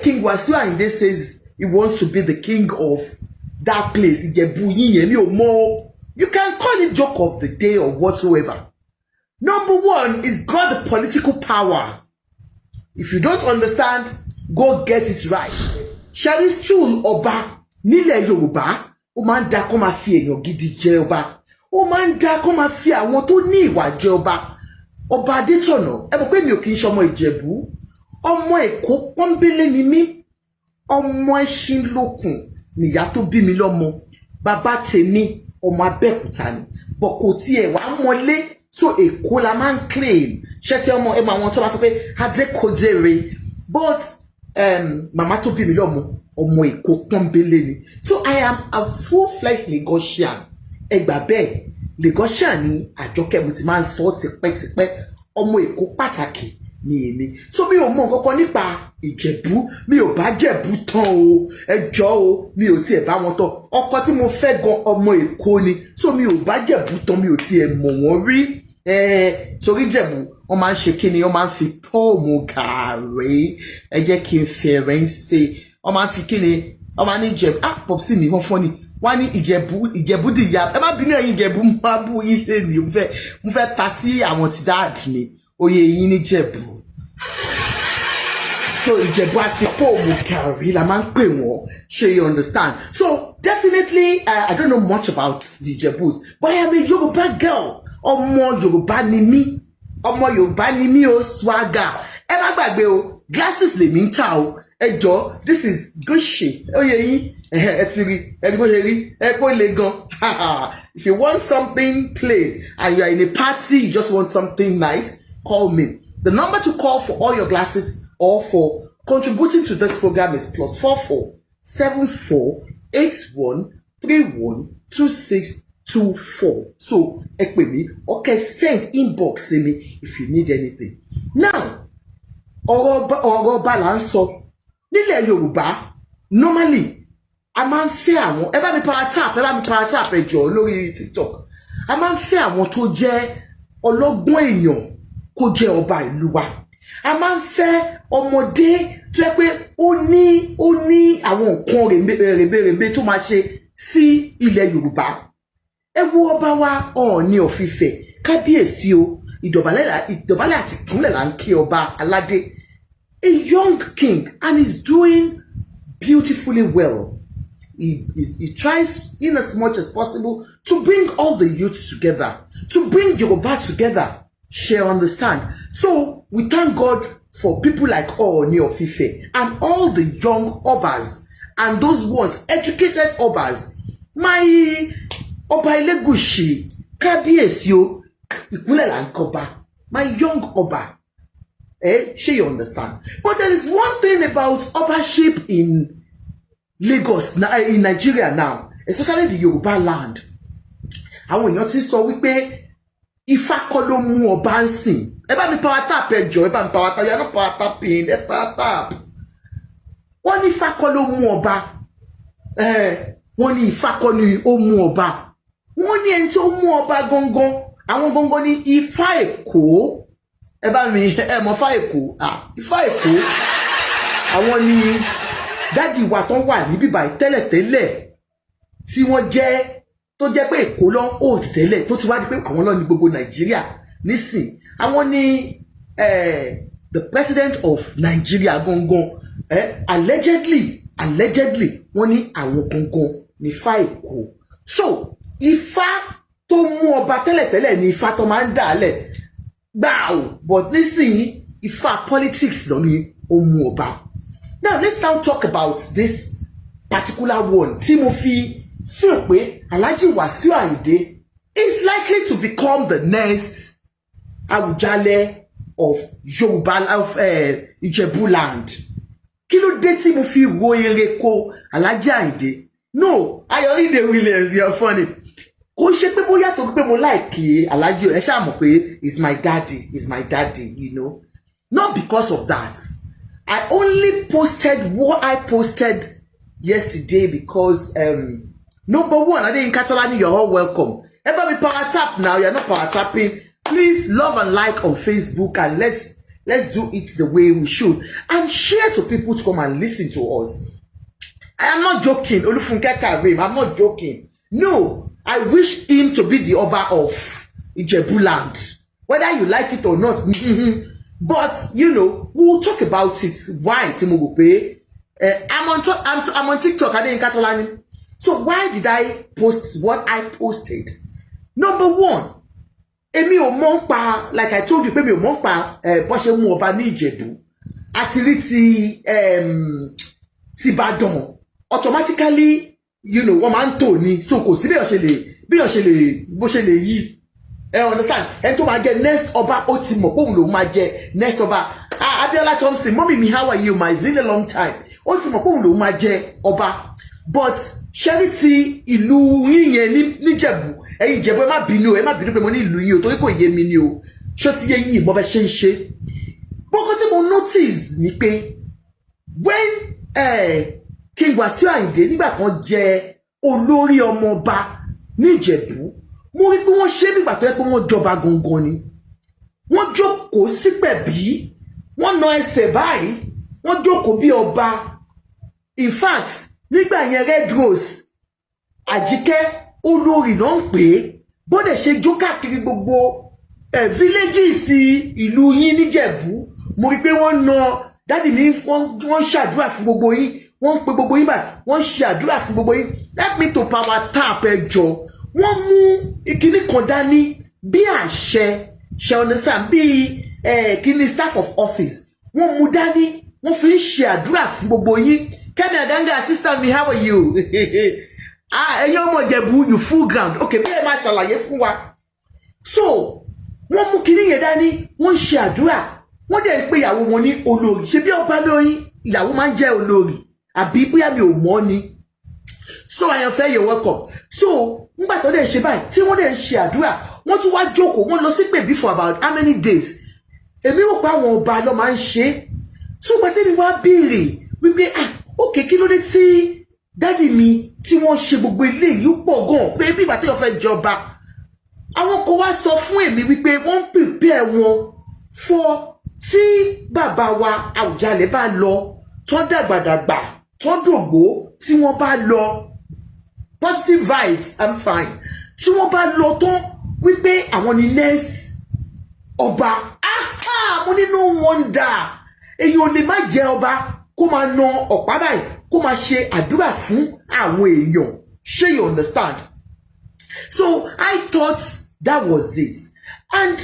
King Wasiu Ayinde says he wants to be the king of that place, Ìjẹ̀bú yín yẹn, mi ò mọ̀, you can call it joke of the day or whatsoever. Number one, he's got the political power. If you don't understand, go get it right. Ṣé ẹ rí stool ọba nílẹ̀ Yorùbá, ó máa ń da kó máa fi èèyàn gidi jẹ ọba, ó máa ń da kó máa fi àwọn tó ní ìwà jẹ ọba. Ọba Adétọ̀nà, ẹ mọ̀ pé mi ò kì í ṣe ọmọ Ìjẹ̀bú, ọmọ Èkó pọ́nbélé ni mí. Ọmọ ẹṣin lókun nìyá tó bí mi lọ́mọ. Bàbá tèmi, ọmọ Abẹ́òkúta ni, bọ̀ kò tiẹ̀ wá mọ́lé, so Èkó la máa ń claim. Ṣé tí ọmọ ẹ mọ àwọn tó bá sọ pé Adékòdére, but màmá tó bí mi lọ́mọ, ọmọ Èkó pọ́nbélé ni. So I am a full-fledged Lagosian, ẹ gbà bẹ́ẹ̀. Lagosian ni Àjọkẹ́, mo ti máa ń sọ tipẹ́tipẹ́. Ọmọ Èkó pàtàkì ni èmi, so mi ò mọ nǹkan kan nípa Ìjẹ̀bú, mi ò bá Jẹ̀bú tán o, ẹ jọ̀ọ́ o, mi ò tiẹ̀ bá wọn tán. Ọkọ tí mo fẹ́ gan, ọmọ Èkó ni, so mi ò bá Jẹ̀bú tán, mi ò tiẹ̀ mọ̀ wọ́n rí. Torí Jẹ̀bú, wọ́n máa ń ṣe kí ni, wọ́n máa ń fi pọ́ọ̀mù gàárì, ẹ jẹ́ kí n fi ẹ̀rẹ́ ń ṣe, wọ́n máa ń fi kí ni, wọ́n máa ń ní Ìjẹ̀bú. Ah, popsi mi, wọ́n fọ́ ni, wọ́n á ní Ìjẹ̀bú, Ìjẹ̀bú dìyà. Ẹ má bínú, ẹ̀yin Ìjẹ̀bú, má bú yín lé ní. Mo fẹ́ ta sí àwọn tí daddy mi, oyè yín ní Jẹ̀bú. So Ìjẹ̀bú àti pọ́ọ̀mù gàrí la máa ń pè wọ́n. Ṣé you understand? So definitely, I don't know much about the Ìjẹ̀bús, but I am a Yorùbá girl. Ọmọ Yorùbá ni mí, ọmọ Yorùbá ni mí o. Swagger, ẹ má gbàgbé o, glasses lèmi ń tà o, ẹ jọ. This is Gucci, ó yẹ yín, ẹ ti rí ẹ ní bó ṣe rí, ẹ kó le gan. If you want something plain and you are in a party, you just want something nice, call me. The number to call for all your glasses or for contributing to this program is +44 74 81 31 26 24. So ẹ pè mí, okay, send inbox sí mi if you need anything. Now, ọ̀rọ̀ ọba là ń sọ nílẹ̀ Yorùbá. Normally, a máa ń fẹ́ àwọn, ẹ bá mi power tap, ẹ bá mi power tap, ẹ jọ̀ọ́, lórí TikTok. A máa ń fẹ́ àwọn tó jẹ́ ọlọ́gbọ́n èèyàn kó jẹ́ ọba ìlú wa. A máa ń fẹ́ ọmọdé tó yẹ pé ó ní àwọn nǹkan rèmberèmbe tó máa ṣe sí ilẹ̀ Yorùbá. Ẹ wo ọba wa, Ọọ̀ni of Ifẹ̀, kábíyèsí o. Ìdọ̀bálẹ̀ àti ìkúnlẹ̀ là ń kí ọba aládé. A young king, and he's doing beautifully well. He tries in as much as possible to bring all the youths together, to bring Yoruba together. Ṣé understand? So we thank God for people like Ooni of Ife and all the young obas and those ones, educated obas. My Ọba Elegushi, kábíyèsí o, ìkúnlẹ̀ là ń kọba. My young ọba, eh, ṣé you understand? But there is one thing about obaship in Lagos, in Nigeria now, especially the Yoruba land. Àwọn èèyàn ti sọ wípé Ifá kọ́ ló mú ọba ń sìn. Ẹ bá mi power tap, ẹ jọ̀ọ́, ẹ bá mi power tap. You are not power tapping, ẹ power tap. Wọ́n ní Ifá kọ́ ló mú ọba. Wọ́n ní Ifá kọ́ ni ó mú ọba. Wọ́n ní ẹni tó mú ọba gangan, àwọn gangan ní Ifá Èkó. Ẹ bá mi, ẹ mọ Ifá Èkó? Ah, Ifá Èkó, àwọn ni daddy wa tán wà níbí báyìí tẹ́lẹ̀tẹ́lẹ̀, tí wọ́n jẹ́ tó jẹ́ pé Èkó ló ń hold tẹ́lẹ̀, tó ti wá di pé àwọn ló ní gbogbo Nàìjíríà nísìn. Àwọn ni the president of Nigeria gangan. Allegedly, wọ́n ní àwọn gangan ní Ifá Èkó. So Ifá tó mú ọba tẹ́lẹ̀tẹ́lẹ̀ ní Ifá tó máa ń dà á lẹ̀ gbàù, but nísìnyí, Ifá politics ló ní ó mú ọba. Now let's now talk about this particular one tí mo fi feel pé Alhaji Wasiu Ayinde is likely to become the next Awùjalẹ̀ of Yorùbá, of Ìjẹ̀bú land. Kí ló dé tí mo fi wo eré ko Alhaji Ayinde? No, Ayọ̀rìndé Williams, you're funny. Kò ṣe pé bóyá tó pé mo like Alhaji, ẹ ṣáà mọ̀ pé is my daddy, is my daddy. Not because of that. I only posted what I posted yesterday because number one, Adeyinka Tolani, you're all welcome. Ẹ bá mi power tap now, you're not power tapping. Please love and like on Facebook and let's Let's do it the way we should and share to people to come and listen to us. I am not joking. Olufunke Karim, I'm not joking. No, I wish him to be the Oba of Ijebu land, whether you like it or not. But we'll talk about it. Why tí mo rò pé I'm on TikTok, Adeyinka Tolani. So why did I post what I posted? Number one, èmi ò mọ̀ nípa, like I told you pé mi ò mọ̀ nípa bó ṣe mú ọba ní Ìjẹ̀bú àti rí ti Ìbàdàn. Automatically, wọ́n máa ń tò ní, so kò sí bí èèyàn ṣe lè bó ṣe lè yí. Ẹ understand? Ẹni tó máa jẹ next ọba, ó ti mọ̀ pé òun lòún máa jẹ next ọba. Ah, Abiola Thompson, mummy mi, how are you ma? It's been a long time. Ó ti mọ̀ pé òun lòún máa jẹ ọba. But ṣẹ́rí ti ìlú yín yẹn níjẹ̀bú, ẹ̀yin Ìjẹ̀bú, ẹ má bínú, ẹ má bínú pé mo ní ìlú yín o, torí kò yé mi ni o. Ṣó ti yé yín? Ìmọ̀ bẹ́ ṣe ń ṣe bọ́kọ́ tí mo notice ni pé when King Wasiu Ayinde nígbà kan jẹ olórí ọmọọba níjẹ̀bú, mo rí pé wọ́n ṣe nígbà tó yẹ pé wọ́n jọba gangan ni. Wọ́n jókòó sípẹ̀bí, wọ́n na ẹsẹ̀ báyìí, wọ́n jókòó bí ọba. In fact, nígbà yẹn, Red Rose Àjíkẹ́ olórí náà ń pè é. Bóde ṣe jó káàkiri gbogbo villages ìlú yín níjẹ̀bú, mo rí pé wọ́n na daddy mi, wọ́n ṣàdúrà fún gbogbo yín, wọ́n ń pe gbogbo yín báyìí, wọ́n ń ṣe àdúrà fún gbogbo yín. Help me to power tap, ẹ jọ. Wọ́n mú ìkíní kan dání bí àṣẹ ṣe, understand, bí kíní staff of office. Wọ́n mú dání, wọ́n fi ń ṣe àdúrà fún gbogbo yín. Kẹ́mi Àgángá, sister mi, how are you? Ah, ẹ̀yin ọmọ Ìjẹ̀bú, you full ground. Okay, bí ẹ máa ṣàlàyé fún wa. So wọ́n mú kinní yẹn dání, wọ́n ń ṣe àdúrà, wọ́n dẹ̀ ń pè ìyàwó wọn ní olórí. Ṣe bí ọba lóyún, ìyàwó máa ń jẹ́ olórí, àbí bóyá mi ò mọ̀ ni? So àyànfẹ́, you're welcome. So nígbà tó dẹ̀ ṣe báyìí, tí wọ́n dẹ̀ ń ṣe àdúrà, wọ́n tún wá jókòó, wọ́n lọ sí pèbí for about how many days. Èmi rò pé àwọn ọba ló máa ń ṣe é. So gbàtẹ́mi wá béèrè wípé, ah okay, kí ló dé tí daddy mi tí wọ́n ṣe gbogbo eléyìí pọ̀ gan, pé bí ìgbà téèyàn fẹ́ jọba? Àwọn kan wá sọ fún èmi wípé wọ́n ń prepare wọn for tí bàbá wa Àwùjalẹ̀ bá lọ tó dàgbàdàgbà, tó dògbó, tí wọ́n bá lọ. Positive vibes, I'm fine. Tí wọ́n bá lọ tán, wípé àwọn ni next ọba. Aha, mo ní no wonder. Èyí ò lè má jẹ ọba kó máa na ọ̀pá báyìí, kó máa ṣe àdúrà fún àwọn èèyàn. Ṣé you understand? So I thought that was it, and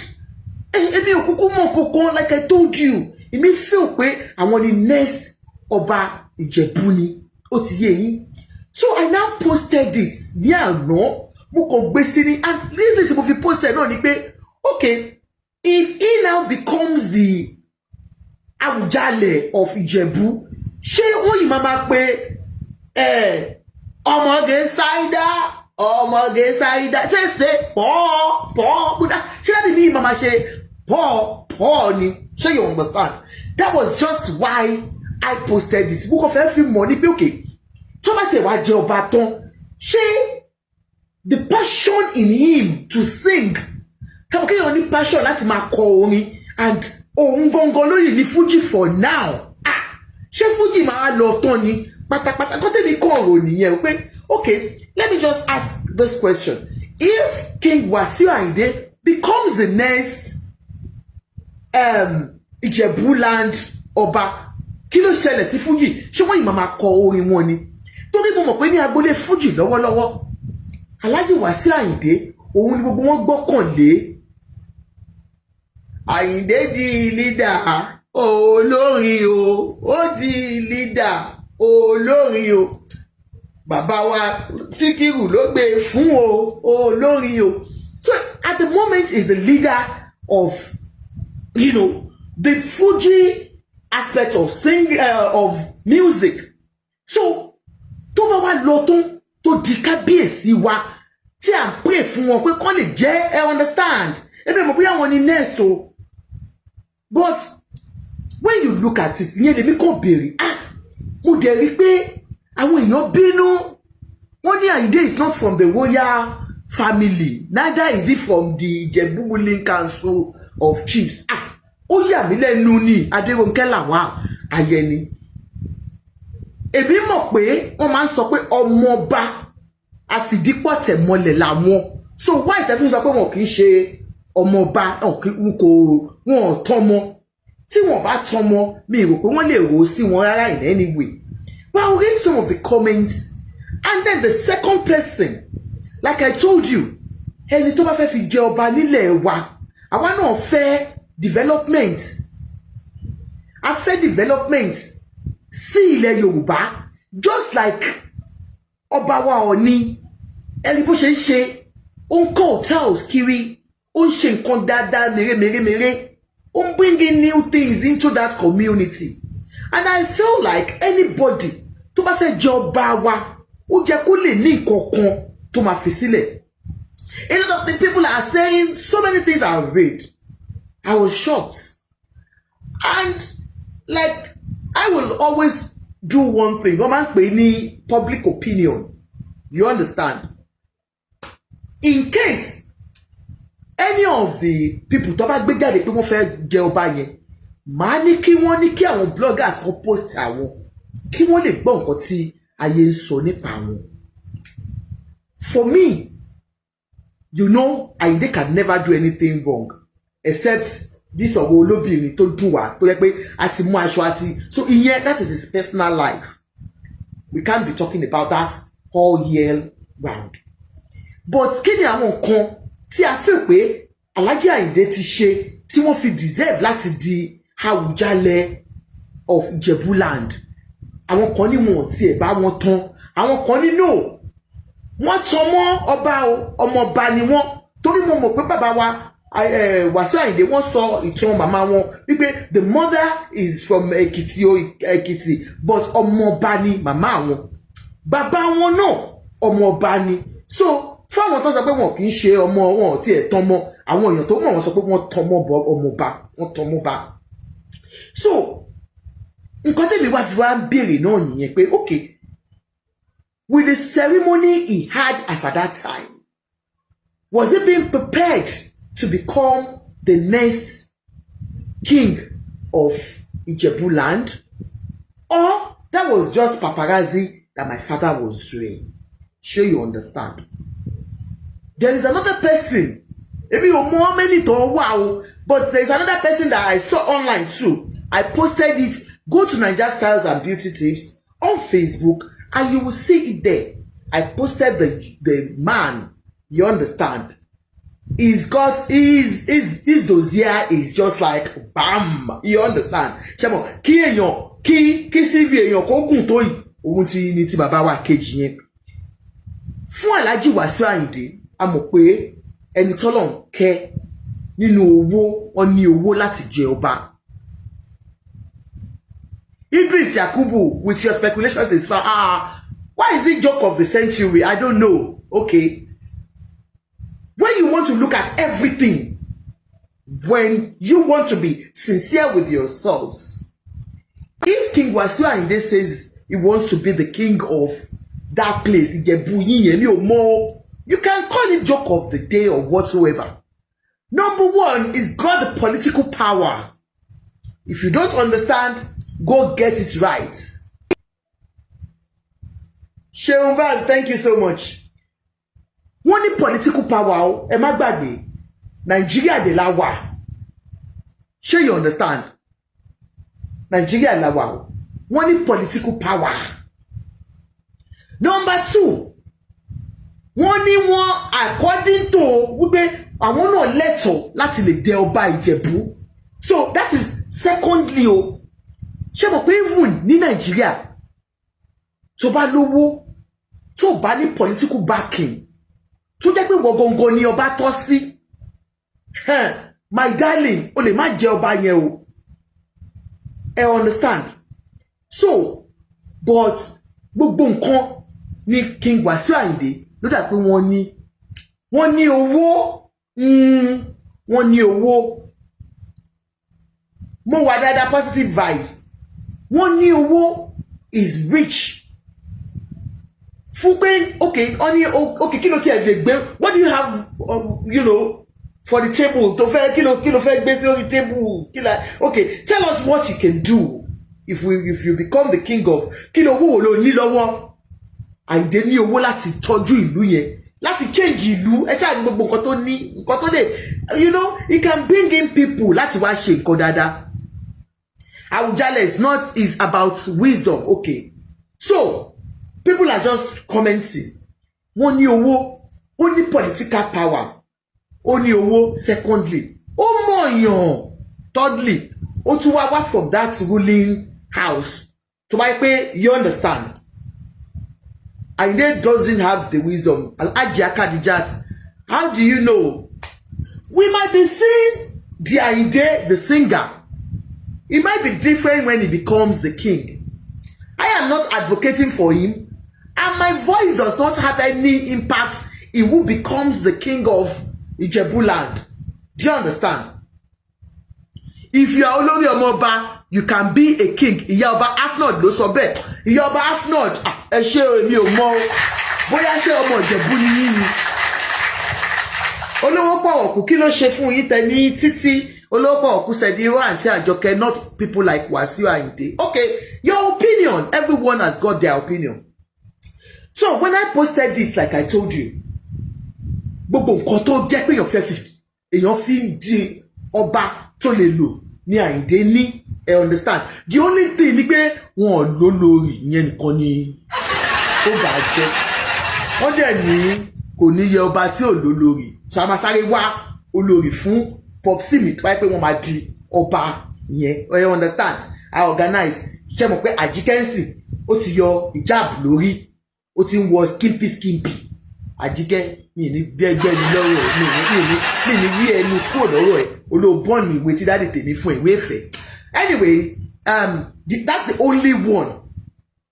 èmi ò kúkú mọ̀ kankan. Like I told you, èmi feel pé àwọn ni next ọba Ìjẹ̀bú ni. Ó ti yé yín? So I now posted it ní àná. Mo kàn gbé sí ní, and reason tí mo fi post ẹ̀ náà ni pé, okay, if he now becomes the Àwùjalẹ̀ of Ìjẹ̀bú, ṣé wọ́n yìí máa máa pe ọmọge ṣáídá, ọmọge ṣáídá, ṣe ṣe pọ̀ pọ̀ búdá, ṣé láti ní ìmọ̀ máa ṣe pọ̀ pọ̀ ni? Ṣé you understand? That was just why I posted it. Mo kàn fẹ́ fi mọ̀ ní pé, okay, tó bá tiẹ̀ wá jẹ ọba tán, ṣé the passion in him to sing, káwọn kéèyàn ní passion láti máa kọ orin, and òun gangan lóyè ní Fuji for now. Ah, ṣé Fuji máa lọ tán ni pátápátá? Kọ́ tẹ̀mí kọ́ ọ̀rọ̀ nìyẹn pé, okay, let me just ask this question: if King Wasiu Ayinde becomes the next Ìjẹ̀bú land ọba, kí ló ṣẹlẹ̀ sí Fuji? Ṣé wọ́n yìí máa máa kọ orin wọn ni? Torí mo mọ̀ pé ní agboolé Fuji lọ́wọ́lọ́wọ́, Alhaji Wasiu Ayinde, òun ni gbogbo wọn gbọ́kànlé. Àyìndé di leader olórin o, ó di leader olórin o, bàbá wa Síkírù ló gbé fún o, olórin o. So at the moment is the leader of the Fuji aspect of sing of music. So tó bá wá lọ tán, tó di kábíyèsí wa tí à ń pray fún wọn pé kán lè jẹ́, ẹ understand? Ebi mo bóyá wọn ni next o. But when you look at it, ìyẹn lèmi kàn béèrè. Ah, mo dẹ̀ rí pé àwọn èèyàn bínú. Wọ́n ní Ayinde is not from the royal family, neither is he from the Ijebu ruling council of chiefs. Ah, Ó yà mí lẹ́nu ní Adérónkẹ́ Lawal Ayẹni. Èmi mọ̀ pé wọ́n máa ń sọ pé ọmọọba àfìdípọ̀tẹ̀ mọlẹ̀ làwọn, so why tẹ́fí sọ pé wọn kì í ṣe ọmọọba? Kò wọn ò tọ́mọ. Tí wọn bá tọ́mọ, mi rò pé wọ́n lè rò ó sí wọn rárá in any way. But I will read some of the comments and then the second person, like I told you, ẹni tó bá fẹ́ fi jẹ ọba nílẹ̀ wa, àwa náà fẹ́ development. A fẹ́ development sí ilẹ̀ Yorùbá, just like ọba wa Ọọ̀ni. Ẹni bó ṣe ń ṣe, ó ń kọ́ hotels kiri, ó ń ṣe nǹkan dáadáa mèremèremère, ó ń bring in new things into that community, and I feel like anybody tó bá fẹ́ jẹ ọba wa, ó jẹ́ kó lè ní nǹkan kan tó máa fi sílẹ̀. A lot of the people are saying so many things. I read, I was shocked, and like I will always do one thing, wọ́n máa ń pè ní public opinion, you understand? In case any of the people tó bá gbé jáde pé wọ́n fẹ́ jẹ ọba yẹn, màá ní kí wọ́n ní kí àwọn bloggers kan post àwọn, kí wọ́n lè gbọ́ nǹkan tí ayé ń sọ nípa àwọn. For me, Ayinde can never do anything wrong except this ọ̀rọ̀ olóbìnrin tó dùn wá, tó yẹ pé a ti mú aṣọ àti so ìyẹn, that is his personal life. We can't be talking about that all year round. But kí ni àwọn nǹkan tí a fẹ́ pé Alhaji Ayinde ti ṣe tí wọ́n fi deserve láti di Awùjalẹ̀ of Ijebuland? Àwọn kan ní wọn ò tiẹ̀ bá wọn tán, àwọn kan ní no, wọ́n tan mọ́ ọba o, ọmọọba ni wọ́n, torí mo mọ̀ pé bàbá wa Wàsíù Àyìndé, wọ́n sọ ìtàn màmá wọn wípé the mother is from Èkìtì o, Èkìtì, but ọmọọba ni màmá àwọn, bàbá wọn náà ọmọọba ni. So fún àwọn tó sọ pé wọn kì í ṣe ọmọ, wọn ò tiẹ̀ tán mọ́, àwọn èèyàn tó mọ̀, wọ́n sọ pé wọ́n tán mọ́ ọmọọba, wọ́n tán mọ́ ba. So nǹkan tẹ̀mí wá fi wá ń béèrè náà nìyẹn pé, okay, with the ceremony he had as at that time, was he being prepared to become the next king of Ijebu land, or that was just paparazzi that my father was doing? Sure, you understand? There is another person, èmi ò mọ many tó wà o, but there is another person that I saw online too. I posted it. Go to Naija Styles and Beauty Tips on Facebook and you will see it there. I posted the man, you understand? He's got his dossier is just like bam, you understand? Ṣé mo kí èèyàn kí CV èèyàn kó gùn tó yìí, òun ti ní ti bàbá wa kejì yẹn. Fún Alhaji Wasiu Ayinde, a mọ̀ pé ẹni tọ́lọ̀ ń kẹ́ nínú owó, wọn ní owó láti jẹ ọba. Idris Yakubu, with your speculations is far. Ah, why is it joke of the century? I don't know. Okay, when you want to look at everything, when you want to be sincere with yourselves, if King Wasiu Ayinde says he wants to be the king of that place, Ìjẹ̀bú yíyẹn, mi ò mọ̀, you can call it joke of the day or whatsoever. Number one is got the political power. If you don't understand, go get it right. Seun Vaz, thank you so much. Wọ́n ní political power o, ẹ má gbàgbé. Nàìjíríà dé la wà. Ṣé you understand? Nàìjíríà la wà o. Wọ́n ní political power. Number two, wọ́n ní wọ́n, according to wípé àwọn náà lẹ́tọ̀ọ́ láti lè jẹ ọba Ìjẹ̀bú. So that is secondly o. Ṣé mọ̀ pé even ní Nàìjíríà, tó bá lówó, tó bá ní political backing, tó jẹ́ pé wọ́n gangan ni ọba tọ́ sí, my darling, o lè má jẹ ọba yẹn o. Ẹ understand? So but gbogbo nǹkan ní King Wasiu Ayinde ló dà pé wọ́n ní owó, wọ́n ní owó. Mo wà dáadáa, positive vibes. Wọ́n ní owó, is rich fún pé okay, wọ́n ní okay, kí ló tiẹ̀ lè gbé? What do you have for the table tó fẹ́? Kí ló fẹ́ gbé sí orí table? Kí la, okay, tell us what you can do if you become the king of. Kí ló owó wo ló ní lọ́wọ́? Àyìndé ní owó láti tọ́jú ìlú yẹn, láti change ìlú. Ẹ ṣáà ní gbogbo nǹkan tó ní, nǹkan tó lè, he can bring in people láti wá ṣe nǹkan dáadáa. Awùjalẹ̀ is not, is about wisdom. Okay, so people are just commenting. Wọ́n ní owó, ó ní political power, ó ní owó. Secondly, ó mọ̀ọ̀yàn. Thirdly, ó tún wá wá from that ruling house tó bá yẹ pé, you understand? Ayinde doesn't have the wisdom. Alhaji Akadijat, how do you know? We might be seeing the Ayinde the singer. It might be different when he becomes the king. I am not advocating for him, and my voice does not have any impact in who becomes the king of Ijebuland. Do you understand? If you are olórí ọmọọba, you can be a king. Ìyá ọba Afnod ló sọ bẹ́ẹ̀. Ìyá ọba Afnod, ẹ ṣé o. Èmi ò mọ o, bóyá ṣé ọmọ Ìjẹ̀bú ni yín ni. Olówó pọ̀wọ̀kú, kí ló ṣe fún yín tẹ ní títí? Olówó pọ̀wọ̀kú said irú àǹtí Àjọkẹ́, not people like Wasiu Ayinde. Okay, your opinion, everyone has got their opinion. So when I posted it, like I told you, gbogbo nǹkan tó jẹ́ pé èèyàn fẹ́ fi, èèyàn fi ń di ọba tó lè lò ní Àyìndé ní. Ẹ understand? The only thing ni pé wọn ò lò lórí ìyẹn nìkan ni ó bà á jẹ́. Wọ́n dẹ̀ ní kò ní yẹ ọba tí ò lò lórí, so a máa sáré wá olórí fún popsi mi tó báyìí pé wọ́n máa di ọba yẹn. Ẹ understand? I organize. Ṣe mọ̀ pé Àjíkẹ́ǹsì ó ti yọ hijab lórí, ó ti ń wọ skimpy skimpy. Àjíkẹ́, mi ní gbẹ́gbẹ́ mi lọ́rọ̀ ẹ̀, mi ní rí ẹnu kúrò lọ́rọ̀ ẹ̀. Olóòbọ̀nì ìwé tí daddy tèmi fún ìwé ìfẹ́. Anyway, that's the only one.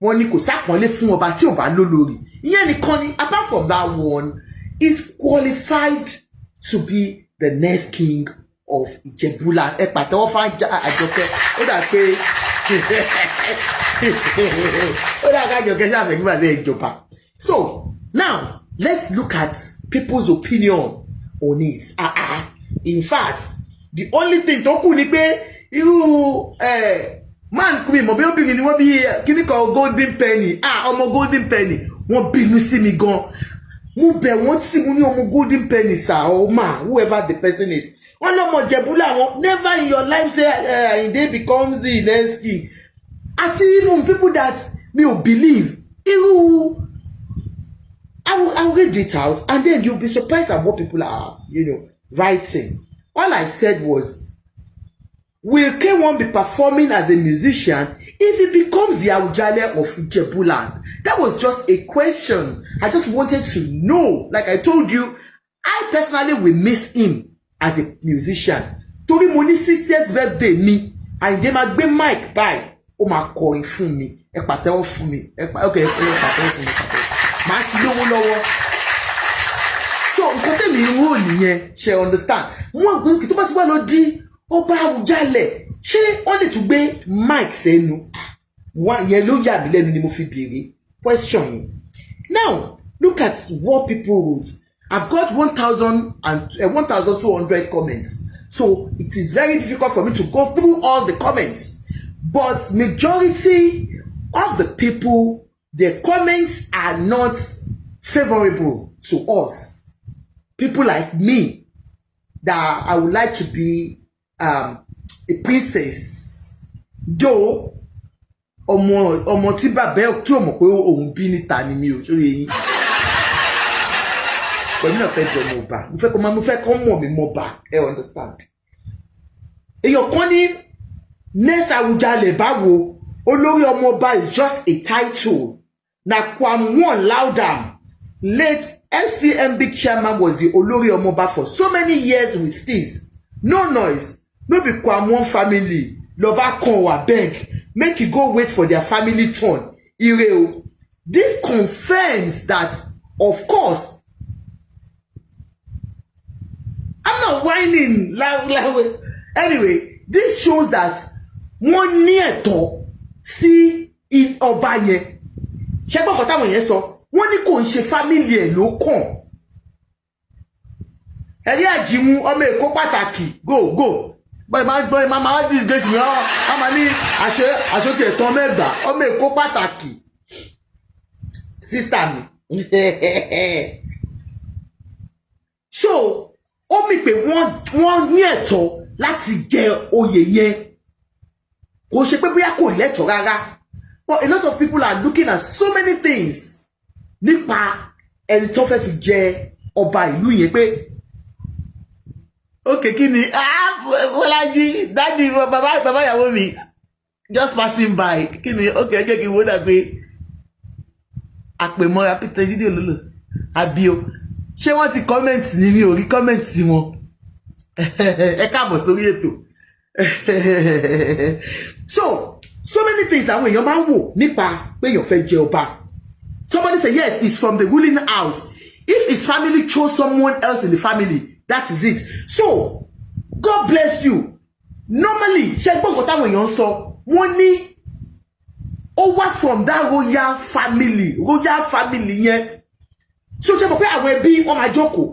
Wọ́n ní kò sápọ́nlé fún ọba tí ò bá lólórí, ìyẹn nìkan ni. Apart from that one, is qualified to be the next king of Ìjẹ̀búland. Ẹ pàtẹ́wọ́ fún Àjọkẹ́. Ó dà pé Àjọkẹ́ ṣàfẹ́ nígbà tí ìjọba. So now let's look at people's opinion on it. Ah ah, in fact, the only thing tó kù ni pé irú man mi mọ̀ bí obìnrin ni wọ́n bí kíní kan Golden Penny. Ah, ọmọ Golden Penny, wọ́n bínú sí mi gan. Mo bẹ̀ wọ́n tí mo ní ọmọ Golden Penny, sir or ma, whoever the person is, wọ́n ní ọmọ Ìjẹ̀bú làwọn. Never in your life say Ayinde becomes the next king. Àti even people that mi ò believe irú, I will read it out and then you'll be surprised at what people are writing. All I said was, will K1 be performing as a musician if he becomes the Awujale of Ijebuland? That was just a question. I just wanted to know. Like I told you, I personally will miss him as a musician. Torí mo ní 60th birthday mi, Àyìndé máa gbé mic báyìí, ó máa kọrin fún mi. Ẹ pàtẹ́wọ́ fún mi. Ẹ pa, okay, ẹ pàtẹ́wọ́ fún mi, pàtẹ́wọ́. Màá ti lówó lọ́wọ́. So nǹkan tẹ̀mí ń rò nìyẹn, ṣe understand? Wọ́n gbé tó bá ti wá lọ di ọba Àwùjalẹ̀, ṣé wọ́n lè tún gbé mic sẹ́nu wọ́n yẹn? Ló yà mí lẹ́nu ni mo fi béèrè question yìí. Now look at what people wrote. I've got 1,200 comments, so it is very difficult for me to go through all the comments, but majority of the people, their comments are not favorable to us, people like me that I would like to be a princess, though ọmọ ọmọ tí bàbá ẹ tí ò mọ̀ pé òun bí níta ni mi ò ṣóye yín. Pẹ̀lú náà fẹ́ jọ ọmọ ọba, mo fẹ́ kọ́ mo fẹ́ kọ́ mọ̀ mi mọ́ ọba. Ẹ understand? Èèyàn kan ní next Awùjalẹ̀ báwo? Olórí ọmọ ọba is just a title. Na Kwam One Loudam, late FCMB chairman, was the olórí ọmọọba for so many years with steez, no noise. No be Kwam One family lọba kan o. Abeg, make you go wait for their family turn. Ire o. This confirms that, of course, I'm not whining loud loud. Anyway, this shows that wọ́n ní ẹ̀tọ́ sí ọba yẹn. Ṣẹ́gbọ́n kan táwọn yẹn sọ, wọ́n ní kò ń ṣe family ẹ̀ ló kàn. Ẹ̀rí àjìmú ọmọ Èkó pàtàkì, go go. Bọ́ọ̀ máa gbọ́ ẹ máa máa disgrace mi. Ọ́ á máa ní àṣẹ àṣọtì ẹ̀tàn mẹ́gbàá. Ọmọ Èkó pàtàkì, sister mi. So ó mì pé wọ́n ní ẹ̀tọ́ láti jẹ oyè yẹn. Kò ṣe pé bóyá kò lẹ́tọ̀ọ́ rárá, but a lot of people are looking at so many things nípa ẹni tó fẹ́ fi jẹ ọba ìlú yẹn pé ok, kí ni? Ah, Bọ́lájí, daddy, bàbá bàbá ìyàwó mi, just passing by. Kí ni? Ok, ẹ jẹ́ kí n wó dà pé àpèmọ́ra Peter Jídé Olólò àbí o. Ṣé wọ́n ti comment ní? Mi ò rí comment wọn. Ẹ káàbọ̀ sórí ètò. So many things àwọn èèyàn máa ń wò nípa pé èèyàn fẹ́ jẹ ọba. Somebody say yes, he's from the ruling house. If his family chose someone else in the family, that is it. So God bless you. Normally, ṣe gbọ́ nǹkan táwọn èèyàn ń sọ? Wọ́n ní ó wá from that royal family, royal family yẹn. So ṣe mọ̀ pé àwọn ẹbí wọn máa jókòó.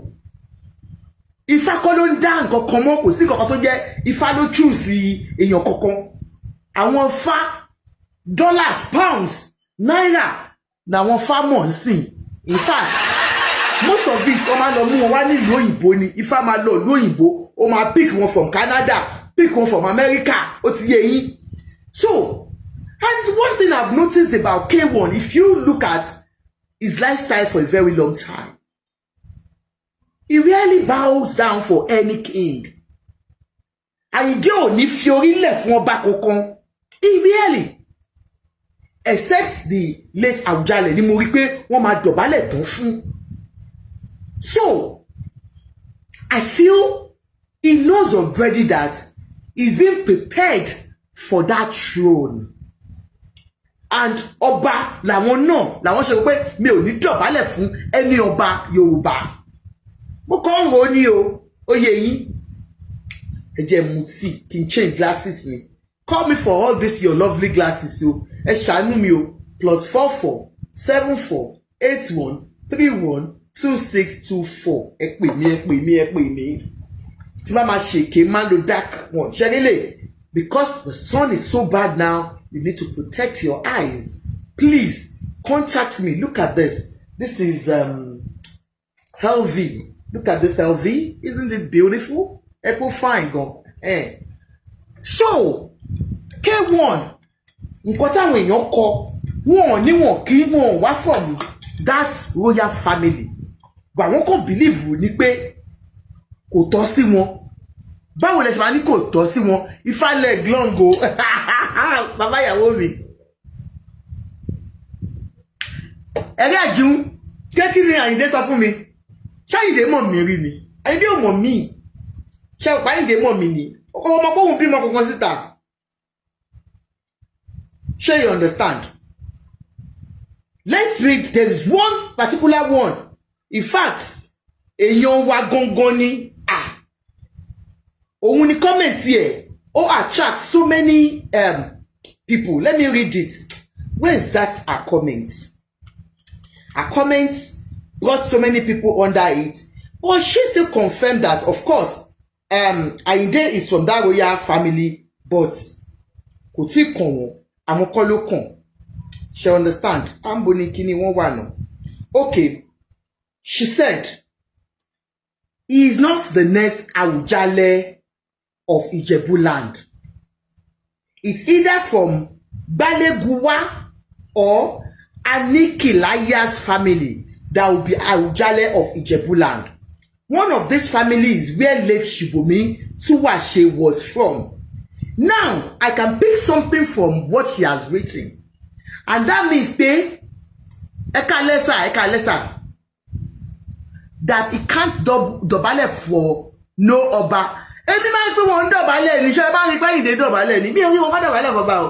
Ifá kọ́ ló ń dá nǹkan kan mọ́. Kò sí nǹkan kan tó jẹ́ Ifá ló choose èèyàn kankan. Àwọn Ifá, dollars, pounds, náírà làwọn Ifá mọ̀ ń sìn. In fact, most of it, wọ́n máa lọ mú wọn wá ní ìlú òyìnbó ni. Ifá máa lọ ìlú òyìnbó, ó máa pick wọn from Canada, pick wọn from America. Ó ti yé yín. So, and one thing I've noticed about K1, if you look at his lifestyle for a very long time, he rarely bows down for any king. Àyìndé ò ní fi orílẹ̀ fún ọba kankan. He rarely, except the late Awùjalẹ̀ ni mo rí pé wọ́n máa dọ̀bálẹ̀ tán fún. So I feel he knows already that he's being prepared for that throne, and ọba làwọn náà làwọn ṣe pé mi ò ní dọ̀bálẹ̀ fún ẹni ọba Yorùbá. Mo kàn ń rò ó ní o. Ó yé yín. Ẹ jẹ́ mu tíì kí n change glasses mi. Call me for all this your lovely glasses o. Ẹ ṣàánú mi o. +44 74 81 31 26 24. Ẹ pè mí, ẹ pè mí, ẹ pè mí. Tí bá máa ṣèké, máa ń lo dark one ṣẹ́gẹ́lẹ̀ because the sun is so bad now. You need to protect your eyes. Please contact me. Look at this. This is LV. Look at this LV. Isn't it beautiful? Ẹ kó fine gan. Eh. So K1, nǹkan táwọn èèyàn kọ, wọn ò ní wọn kí wọn wá from that royal family, but àwọn kan believe ní pé kò tọ́ sí wọn. Báwo lẹ ṣe máa ní kò tọ́ sí wọn? Ifá leg long o, bàbá ìyàwó mi. Ẹ̀rí àjíhun ké. Kí ni Àyìndé sọ fún mi? Ṣáyìndé mọ̀ mí rí ni? Àyìndé ò mọ̀ mí. Ṣe ọ̀pá Àyìndé mọ̀ mí ni? Ọkọ̀ ọmọ kóhun bímọ kankan síta. Ṣé you understand? Let's read. There is one particular one. In fact, èèyàn wa gangan ni. Ah, òun ni comment ẹ̀ ó attract so many people. Let me read it. Where is that? Her comment, her comment brought so many people under it, but she still confirmed that of course Ayinde is from that royal family, but kò tí kàn wọ́n, àwọn kọ́ ló kàn. She understand? Ambo ni kíni wọ́n wà náà. Okay, she said he is not the next Awujale of Ijebu land. It's either from Baleguwa or Anikilaya's family that will be Awujale of Ijebu land. One of these families is where late Shibomi Tuwase was from. Now, I can pick something from what she has written. And that means pé, ẹ káalẹ́ sà, ẹ káalẹ́ sà, that he can't dọ̀bálẹ̀ for no ọba. Èmi máa ń pé wọn ń dọ̀bálẹ̀ ní. Ṣé ẹ bá rí pé Àyìndé dọ̀bálẹ̀ ní? Mi ò rí wọn kọ́ dọ̀bálẹ̀ fọba o.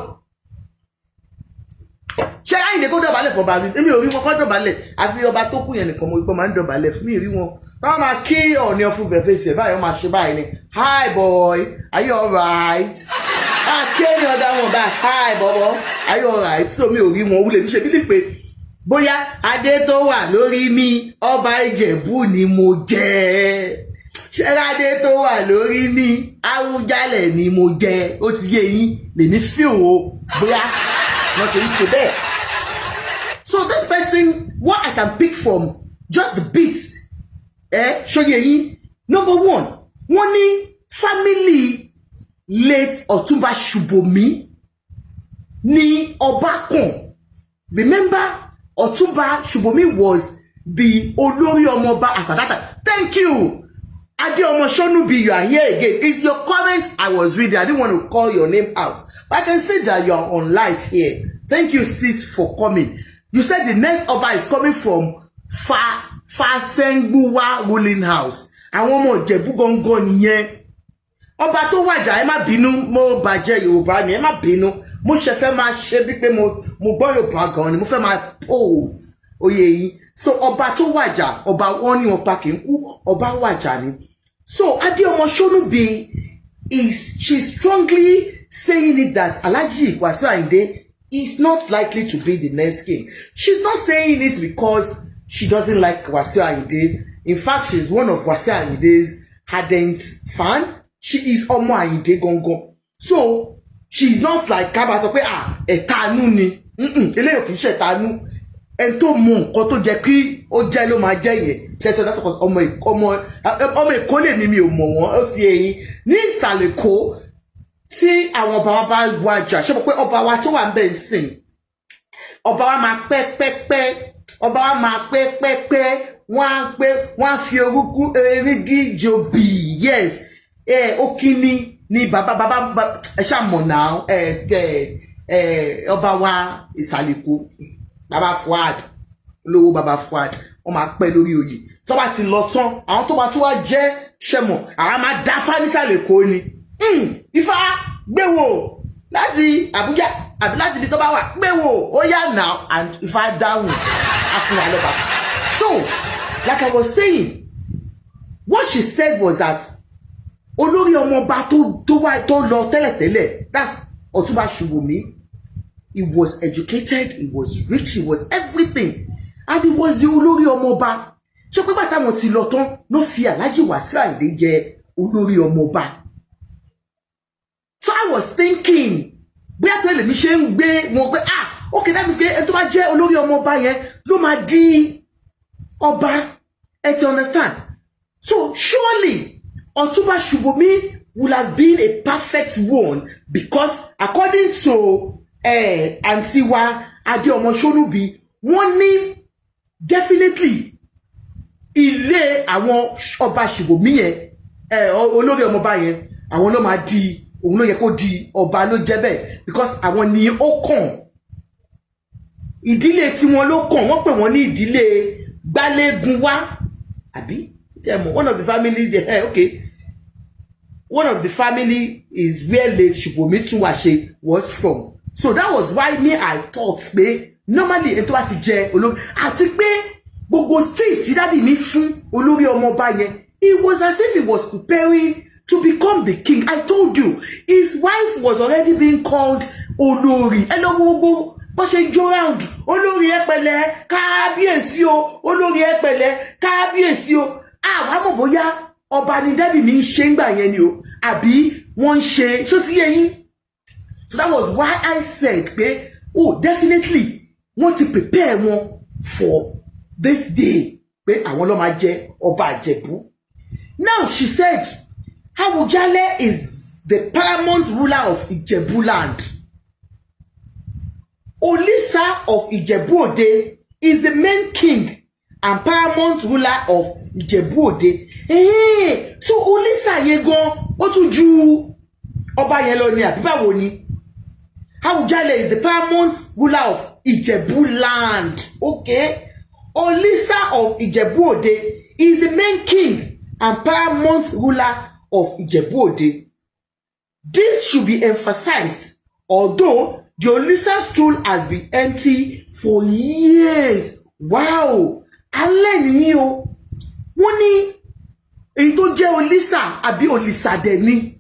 Ṣé Àyìndé kó dọ̀bálẹ̀ fọba mi? Èmi ò rí wọn kọ́ dọ̀bálẹ̀. Àfi ọba tó kù yẹn nìkan mo rí pé máa ń dọ̀bálẹ̀ fún. Mi rí wọn. Wọ́n máa kí Ọọ̀ni of Ifẹ̀ fèsì ẹ̀ báyìí, wọ́n máa ṣe báyìí ni. "Hi boy, are you alright?" Ah, kí ẹni ọ̀dà wọn báyìí, "Hi bobo, are you alright?" So mi ò rí wọn wúlò. Mi ṣe bí pé bóyá adé tó wà lórí mi, ọba Ìjẹ̀bú ni mo jẹ́. Ṣẹ́rádé tó wà lórí ní Awùjalẹ̀ ni mo jẹ. Ó ti yé yín, lèmi feel o, bóyá wọ́n ṣe ń ṣe bẹ́ẹ̀. So this person, what I can pick from just the beats, ẹ ṣó yé yín? Number one, wọ́n ní family late Ọ̀túnba Ṣùbòmí ní ọba kan. Remember, Ọ̀túnba Ṣùbòmí was the olórí ọmọọba as at that time. Thank you, Adeomo Shonubi, you are here again. It's your comment I was reading. I didn't want to call your name out, but I can see that you are on live here. Thank you, sis, for coming. You said the next ọba is coming from Fa Fasengbuwa ruling house. Àwọn ọmọ Ìjẹ̀bú gangan nìyẹn. Ọba tó wàjà, ẹ má bínú, mo bàjẹ́ Yorùbá ni, ẹ má bínú. Mo ṣe fẹ́ máa ṣe bí pé mo gbọ́ Yorùbá gan ni, mo fẹ́ máa pose oyè yìí. So ọba tó wàjà, ọba wọn ní wọn pa kì í kú, ọba wàjà ni. So Adéọmọ Ṣónúbí is, she strongly saying it that Alhaji Wasiu Ayinde is not likely to be the next king. She's not saying it because she doesn't like Wasiu Ayinde. In fact, she's one of Wasiu Ayinde's ardent fan. She is ọmọ Ayinde gangan. So she's not like kábà sọ pé, ah, ẹ̀tanú ni. Eléyìí kì í ṣe ẹ̀tanú. Ẹni tó mọ nǹkan tó jẹ kí ó jẹ́ ló máa jẹ́ yẹn. Ṣẹ́ṣẹ́ lásìkò ọmọ ọmọ ọmọ Èkó lè ní mi ò mọ̀ wọ́n. Ó ti ẹ̀yìn ní ìsàlẹ̀ Èkó tí àwọn ọba wa bá wájà, ṣé mo pé ọba wa tó wà ń bẹ̀ ń sìn, ọba wa máa pẹ́ pẹ́ pẹ́, ọba wa máa pẹ́ pẹ́ pẹ́, wọ́n á pé wọ́n á fi orúkú erígí jòbì. Yes, ẹ Òkìní ni bàbá bàbá ẹ ṣàmọ̀ náà. Ẹ ẹ ẹ ọba wa ìsàlẹ̀ Èkó, bàbá Fuad olówó, bàbá Fuad, wọ́n máa pẹ́ lórí oyè. Tó bá ti lọ tán, àwọn tó bá tún wá jẹ́ ṣẹmọ̀, àwọn máa dá fá nísàlẹ̀ Èkó ni. Ifá gbéwò láti Àbújá àbí láti ibi tó bá wà, gbéwò ó yá now, and Ifá dáhùn á fún wa lọ́ba. So like I was saying, what she said was that olórí ọmọọba tó wá tó lọ tẹ́lẹ̀tẹ́lẹ̀, that's Ọ̀túnba Ṣùbòmí, he was educated, he was rich, he was everything, and he was the olórí ọmọọba. Ṣé pé bàtà wọn ti lọ tán ló fi Alhaji Wasiu Ayinde jẹ olórí ọmọọba? So I was thinking, bóyá tó lèmi ṣe ń gbé wọn pé, ah, okay, that means pé ẹni tó bá jẹ́ olórí ọmọọba yẹn ló máa di ọba. Ẹ ti understand? So surely Ọ̀túnba Ṣùbòmí would have been a perfect one, because according to àǹtí wa Adéọmọ Ṣónúbí, wọ́n ní definitely ilé àwọn ọba Ṣùbòmí yẹn, olórí ọmọọba yẹn, àwọn ló máa di, òun ló yẹ kó di ọba ló jẹ́ bẹ́ẹ̀, because àwọn ni ó kàn, ìdílé tiwọn ló kàn. Wọ́n pè wọ́n ní ìdílé Gbálégúnwá àbí tẹ́ mọ̀, one of the family there. Okay, one of the family is where late Ṣùbòmí Túnwàṣe was from. So that was why me, I thought pé normally ẹni tó bá ti jẹ olórí, àti pé gbogbo tips tí daddy mi fún olórí ọmọọba yẹn, it was as if he was preparing to become the king. I told you, his wife was already being called olórí. Ẹ lọ wo gbogbo bó ṣe jó round, "Olórí, ẹ pẹ̀lẹ́, kábíyèsí o, olórí, ẹ pẹ̀lẹ́, kábíyèsí o." Àwa mọ̀ bóyá ọba ni daddy mi ń ṣe ńgbà yẹn ni o, àbí wọ́n ń ṣe. Ṣó ti yé yín? So that was why I said pé, oh, definitely wọ́n ti prepare wọn for this day, pé àwọn ló máa jẹ ọba Ìjẹ̀bú. Now she said Awujale is the paramount ruler of Ijebu land. Olisa of Ijebu Ode is the main king and paramount ruler of Ijebu Ode. Hey, so Olisa yẹn gan ó tún ju ọba yẹn lọ ni, àbí báwo ni? Awujale is the paramount ruler of Ijebu land. Okay. Olisa of Ijebu Ode is the main king and paramount ruler of Ijebu Ode. This should be emphasized, although the Olisa stool has been empty for years. Wow! Alẹ́ ni o. Wọ́n ní èyí tó jẹ́ Olisa àbí Olisa dẹ̀ ni.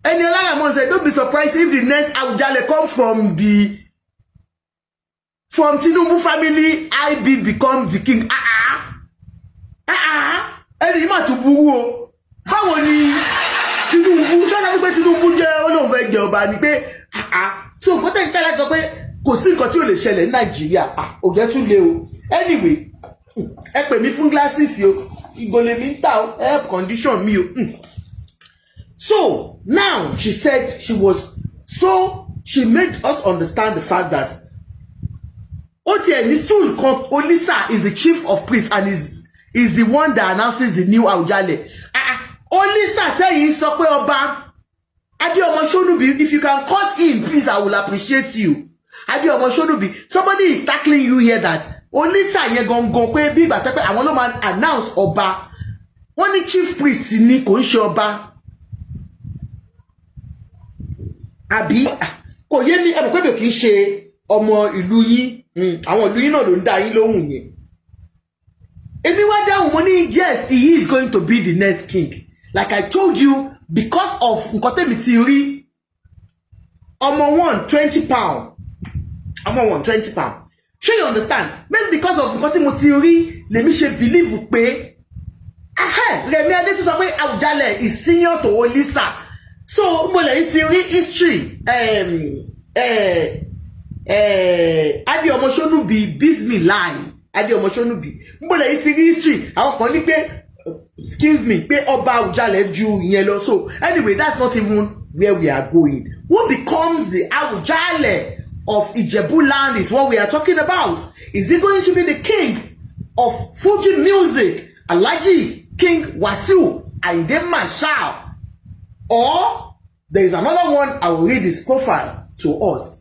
Ẹni Ọláyàmọ̀ said, don't be surprised if the next Awujale come from Tinubu family, IB become the king. Ah ah. Ah ah. Ẹni yìí mà tún burú o. Báwo ni Tinubu ṣọlá wípé Tinubu jẹ́ olóhùn fẹ́ jẹ ọba ni pé, ah, so nǹkan tẹ̀ ń tẹ́lẹ̀ sọ pé kò sí nǹkan tí ò lè ṣẹlẹ̀ ní Nàìjíríà. Ah, òjẹ́ tún le o. Anyway, ẹ pè mí fún glasses o, ìgò lèmi ń tà o, help condition mi o. So now she said she was so she made us understand the fact that ó tiẹ̀ ní stool kan. Olisa is the chief of priests and is the one that announces the new Awujale. Ah, ah, Olisa tẹ́yìn sọ pé ọba Adéọmọ Ṣónúbí, if you can call in, please, I will appreciate you. Adéọmọ Ṣónúbí, somebody is tackling you here that Olisa yẹn gangan, pé bí ìgbà tẹ́ pé àwọn ló máa announce ọba. Wọ́n ní chief priest ni, kò ń ṣe ọba. Àbí kò yé mi? Ẹ mọ̀ pé mi ò kì í ṣe ọmọ ìlú yín. Àwọn ìlú yín náà ló ń dá yín lóhùn yẹn. Èmi wá dáhùn, mo ní yes, he is going to be the next king, like I told you, because of nǹkan tẹ́mi ti rí. Ọmọ £120, ọmọ £120, ṣé you understand? Maybe because of nǹkan tí mo ti rí lèmi ṣe believe pé Rẹ̀mí Adé tún sọ pé Awùjalẹ̀ is senior to Olisa. So mo lẹ́yìn ti rí history. Adéọmọ Ṣónúbí, bismillah, Adéọmọ Ṣónúbí, mo lẹ́yìn ti rí history. Àwọn kan ní pé, excuse me, pé ọba Awùjalẹ̀ ju ìyẹn lọ. So anyway, that's not even where we are going. Who becomes the Awùjalẹ̀ of Ijebu land is what we are talking about. Is he going to be the king of Fuji music, Alhaji King Wasiu Ayinde Marshal, or there is another one? I will read his profile to us.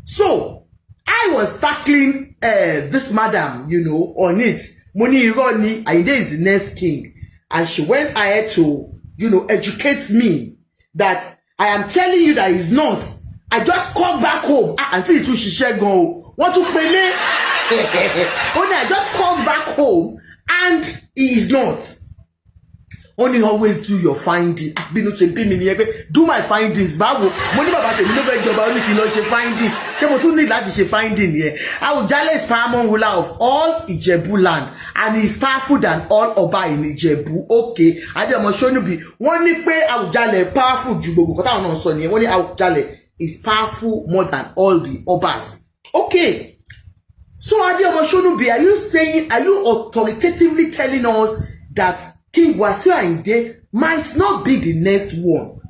So I was tackling this madam on it. Mo ní irọ́ ni, Ayinde is the next king. And she went ahead to educate me that I am telling you that he's not. I just called back home. Ah, àǹtí ìtún ṣiṣẹ́ gan o. Wọ́n tún pelé. Ó ní I just called back home and he is not. Ó ní always do your finding. Bínú ṣe bí mi nìyẹn pé do my findings báwo? Mo ní bàbá tèmi ló fẹ́ jọba, ó ní kí n lọ ṣe findings. Ṣé mo tún ní láti ṣe finding yẹn? Awùjalẹ̀ is paramount ruler of all Ìjẹ̀bú land and he is powerful than all ọba in Ìjẹ̀bú. Okay, Adéọmọ Ṣónúbí, wọ́n ní pé Awùjalẹ̀ powerful ju gbogbo nǹkan táwọn náà sọ nìyẹn. Wọ́n ní Awùjalẹ̀ is powerful more than all the obas. Okay. So Adéọmọ Ṣónúbí, are you saying, are you authoritatively telling us that King Wasiu Ayinde might not be the next one,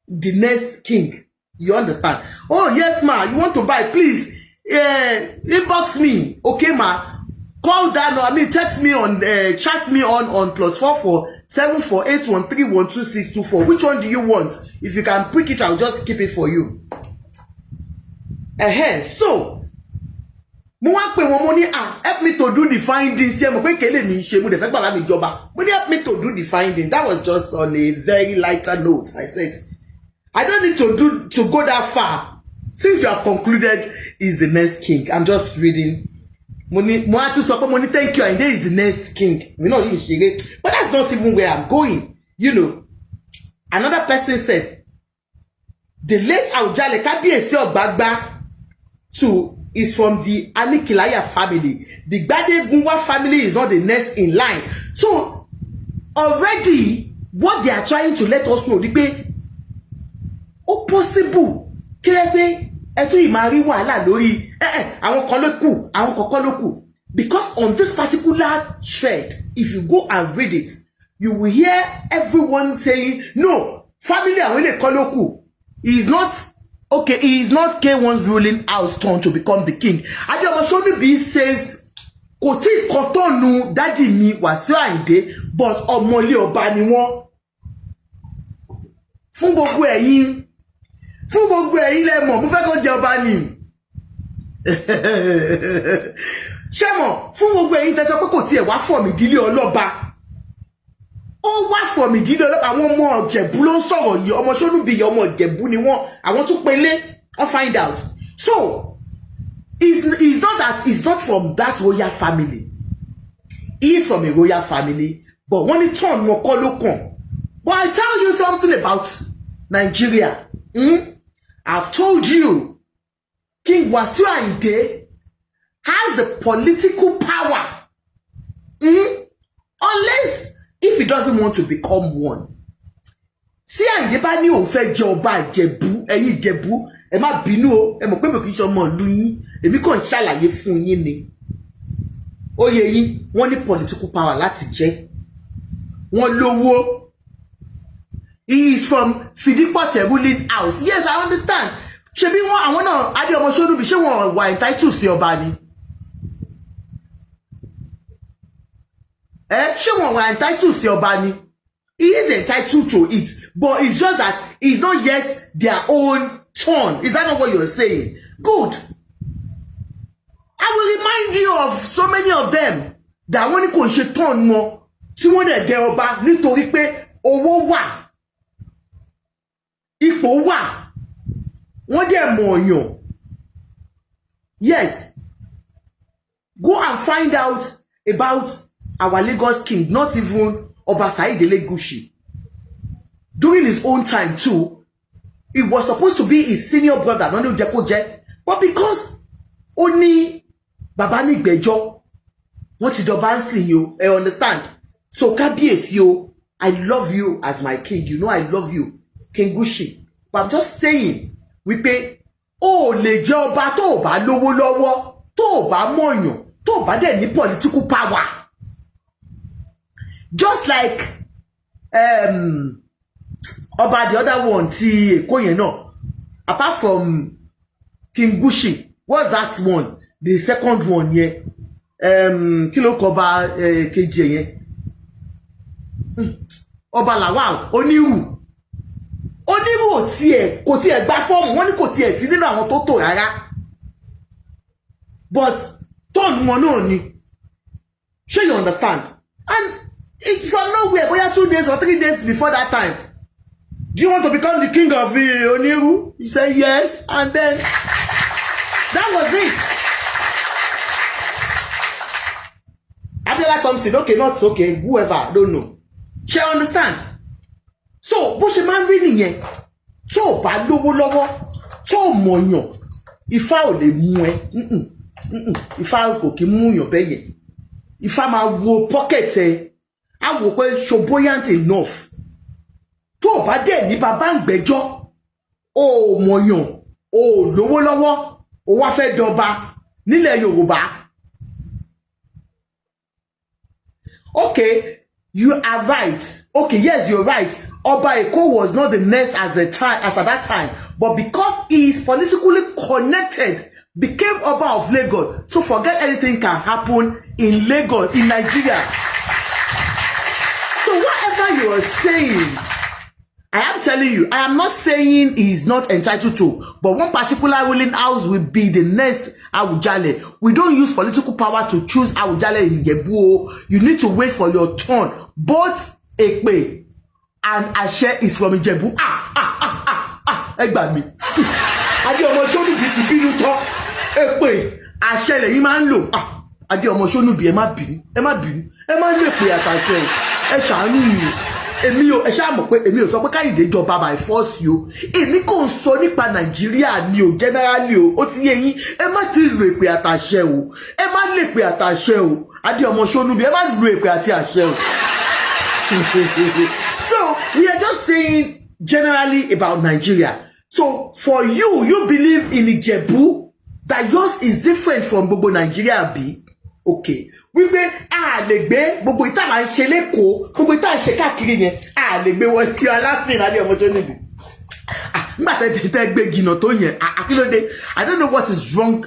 the next king? You understand? Oh, yes, ma, you want to buy, please, inbox me. Okay, ma. Call that, no, I mean, text me on, chat me on +44 7481312624. Which one do you want? If you can pick it, I'll just keep it for you. So, mo wá pè wọ́n, mo ní, ah, help me to do the findings. Ṣé mo pé kélé mi ṣe, mo dẹ̀ fẹ́ gbàgbá mi jọba. Mo ní help me to do the finding. That was just on a very lighter note. I said I don't need to go that far since you have concluded he's the next king. I'm just reading. Mo ní mo á tún sọ pé mo ní thank you, Ayinde is the next king. Mi náà yìí ṣeré, but that's not even where I'm going. Another person said the late Awùjalẹ̀ Kábíyèsí Ọ̀gbágbá too is from the Anikilaya family. The Gbadegunwa family is not the next in line. So already what they are trying to let us know ni pé ó possible kí ẹ pé ẹ tún yìí máa rí wàhálà lórí ẹ ẹ àwọn kan ló kù, àwọn kọ̀ọ̀kan ló kù, because on this particular thread, if you go and read it, you will hear everyone saying no, family àwọn ilé kan ló kù. He is not okay, he is not K1's ruling house turn to become the king. Adeomo Shonubi says kò tí ì kan turn daddy mi Wàsíù Àyìndé, but ọmọlé ọba ni wọ́n. Fún gbogbo ẹ̀yin lẹ mọ̀, mo fẹ́ kó jẹ ọba ni. Ṣé mọ̀, fún gbogbo ẹ̀yin tẹ́ sọ pé kò tiẹ̀ wá from ìdílé ọlọ́ba, ó wá from ìdílé ọlọ́ba. Àwọn ọmọ Ìjẹ̀bú ló ń sọ̀rọ̀ yìí. Ọmọ Ṣónúbí, ọmọ Ìjẹ̀bú ni wọ́n. Àwọn tún pelé, wọ́n find out. So it's not that he's not from that royal family. He is from a royal family, but wọ́n ní turn wọn kọ́ ló kàn. But I tell you something about Nigeria. I've told you King Wasiu Ayinde has the political power, Unless If he doesn't want to become one, tí Àyìndé bá ní òun fẹ́ jẹ ọba Ìjẹ̀bú, ẹ̀yin Ìjẹ̀bú, ẹ má bínú o. Ẹ mọ̀ pé mi kì í ṣe ọmọ ìlú yín, èmi kàn ń ṣàlàyé fún yín ni. Ó yẹ yín, wọ́n ní political power láti jẹ́, wọ́n lówó. He is from Fidipote ruling house. Yes, I understand. Ṣebí wọn àwọn náà, Adé ọmọ Ṣónúbí, ṣé wọn wà entitled sí ọba ni? Ẹ ṣé wọn wà entitled sí ọba ni? He is entitled to it, but it's just that it's not yet their own turn. Is that not what you're saying? Good. I will remind you of so many of them that wọ́n ní kò ń ṣe turn wọn, tí wọ́n dẹ̀ dẹ ọba nítorí pé owó wà, ipò wà, wọ́n dẹ̀ mọ̀ ọ̀yàn. Yes, go and find out about our Lagos king, not even Ọba Saheed Elegushi. During his own time too, it was supposed to be his senior brother lọ́ní ó jẹ́ kó jẹ́, but because ó ní bàbá ní ìgbẹ́jọ́, wọ́n ti jọba ń sìn yìí o. Ẹ understand? So kábíyèsí o, I love you as my king. You know I love you, King Gushi, but I'm just saying wípé o ò lè jẹ ọba tó o bá lówó lọ́wọ́, tó o bá mọ̀yàn, tó o bá dẹ̀ ní political power. Just like ọba, the other one ti Èkó yẹn náà, apart from King Gushi, what's that one, the second one yẹn? Kí ló kọ ọba kejì yẹn? Ọba Lawal Onírù. Onírù ò tiẹ̀, kò tiẹ̀ gba fọ́ọ̀mù, wọ́n ní kò tiẹ̀ sí nínú àwọn tó tò rárá, but turn wọn náà ni. Ṣé you understand? And it, from nowhere, bóyá 2 days or 3 days before that time, "Do you want to become the king of Oniru?" He said yes, and then that was it. Abiola Thompson, okay, not okay, whoever, I don't know. Ṣé understand? So bó ṣe máa ń rí nìyẹn. Tó o bá lówó lọ́wọ́, tó o mọ̀yàn, Ifá ò lè mú ẹ. Ifá kò kí mú yàn bẹ́ẹ̀ yẹn. Ifá máa wo pocket ẹ, á wò pé ṣo buoyant enough. Tó o bá dẹ̀ ní bàbá ń gbẹ́jọ́, o ò mọ̀yàn, o ò lówó lọ́wọ́, o wá fẹ́ dọba nílẹ̀ Yorùbá. Okay, you are right. Okay, yes, you're right. Ọba Eko was not the next as the time as at that time, but because he is politically connected, became Oba of Lagos. So forget anything can happen in Lagos, in Nigeria. So whatever you are saying, I am telling you, I am not saying he is not entitled to, but one particular ruling house will be the next Awujale. We don't use political power to choose Awujale in Ijebu. You need to wait for your turn. Both Ekpe and Ashe is from Ijebu. Ah, ah, ah, ah, ah, ẹ gbà mí. Adé ọmọ Ṣónúbí ti bínú tán. Èpè àṣẹ lẹ́yìn máa ń lò. Ah, Adé ọmọ Ṣónúbí, ẹ má bínú, ẹ má bínú, ẹ má lè pè àtàṣẹ o. Ẹ ṣàánú mi o. Èmi ò, ẹ ṣáà mọ̀ pé èmi ò sọ pé Káyìndé jọba by force o. Èmi kò ń sọ nípa Nàìjíríà ni o, generally o. Ó ti yé yín. Ẹ má ti lo èpè àtàṣẹ o. Ẹ má lè pè àtàṣẹ o. Adé ọmọ Ṣónúbí, ẹ má lo èpè àti àṣẹ o. So we are just saying generally about Nigeria. So for you, you believe in Ijebu, that yours is different from gbogbo Nigeria bí? Okay. Wípé a lè gbé gbogbo ìta máa ń ṣe lẹ́kọ̀ọ́, gbogbo ìta ń ṣe káàkiri yẹn, a lè gbé wọn kí Aláàfin Adé ọmọ Ṣónúbí. Nígbà tẹ́ tẹ́ gbé jìnnà tó yẹn, àkílódé? I don't know what is wrong.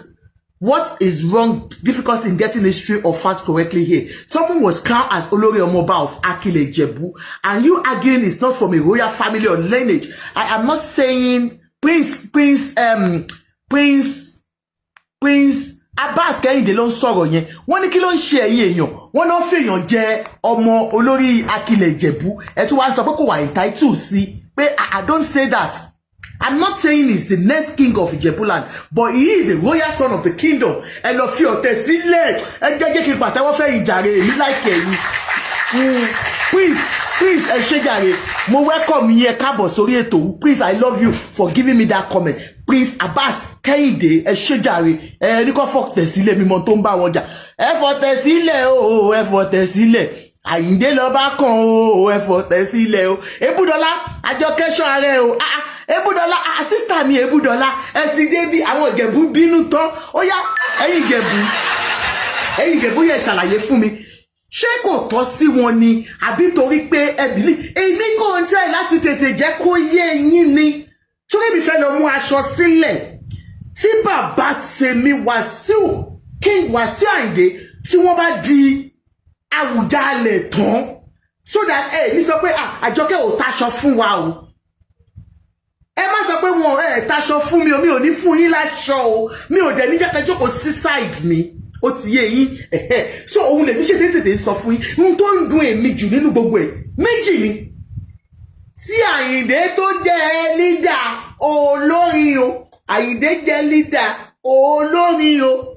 What is wrong? Difficult in getting history or fact correctly here. Someone was crowned as Olori Omoba of Akile Ijebu, and you arguing it's not from a royal family or lineage. I am not saying Prince Abbas Kẹ́hìndé ló ń sọ̀rọ̀ yẹn. Wọ́n ní kí ló ń ṣe ẹ̀yin èèyàn? Wọ́n náà fèèyàn jẹ ọmọ olórí Akilẹ̀ Ìjẹ̀bú, ẹ̀ tún wá sọ pé kò wà entitled sí pé. I don't say that. I'm not saying he's the next king of Ijebuland, but he is a royal son of the kingdom. Ẹ lọ fi ọ̀tẹ̀ sílẹ̀. Ẹ jẹ́ kí n pàtẹ́wọ́ fẹ́yìn jàre, èmi láìkẹ́ yín. Prince, Prince, ẹ ṣé jàre. Mo welcome yín, ẹ káàbọ̀ sórí ètò. Prince, I love you for giving me that comment. Prince Abbas Kẹ́hìndé, ẹ ṣé jàre. Ẹ ní kó fọ̀tẹ̀ sílẹ̀, mímọ́ tó ń bá wọn jà. Ẹ fọ̀tẹ̀ sílẹ̀ o, ẹ fọ̀tẹ̀ sílẹ̀. Àyìndé lọ bá kàn o, ẹ fọ̀tẹ̀ sílẹ̀ o. Ebúdọ́lá, Àjọkẹ́, ṣọ́ ara ẹ o. Ah, ah, Ebúdọ́lá, ah, sister mi Ebúdọ́lá, ẹ ti dé bí. Àwọn Ìjẹ̀bú bínú tán. Ó yá, ẹ̀yin Ìjẹ̀bú, ẹ̀yin Ìjẹ̀bú yẹ ṣàlàyé fún mi, ṣé kò tọ́ sí wọn ni, àbí torí pé ẹ bìlí èmi kò ń tẹ́ láti tètè jẹ́ kó yé yín ni, torí mi fẹ́ lọ mú aṣọ sílẹ̀ tí bàbá tèmi Wàsíù, King Wàsíù Àyìndé, tí wọ́n bá di Àwùjalẹ̀ tán, so that ẹ ní sọ pé, "Ah, Àjọkẹ́ ò taṣọ fún wa o." Ẹ má sọ pé wọn ẹ taṣọ fún mi o. Mi ò ní fún yín láṣọ o. Mi ò dẹ̀ ní jẹ́ kẹ́ jókòó sí side mi. Ó ti yé yín. So òun lèmi ṣe tètè sọ fún yín. Ohun tó ń dùn èmi jù nínú gbogbo ẹ̀, méjì ni. Tí Àyìndé tó jẹ́ leader olórin o, Àyìndé jẹ́ leader olórin o,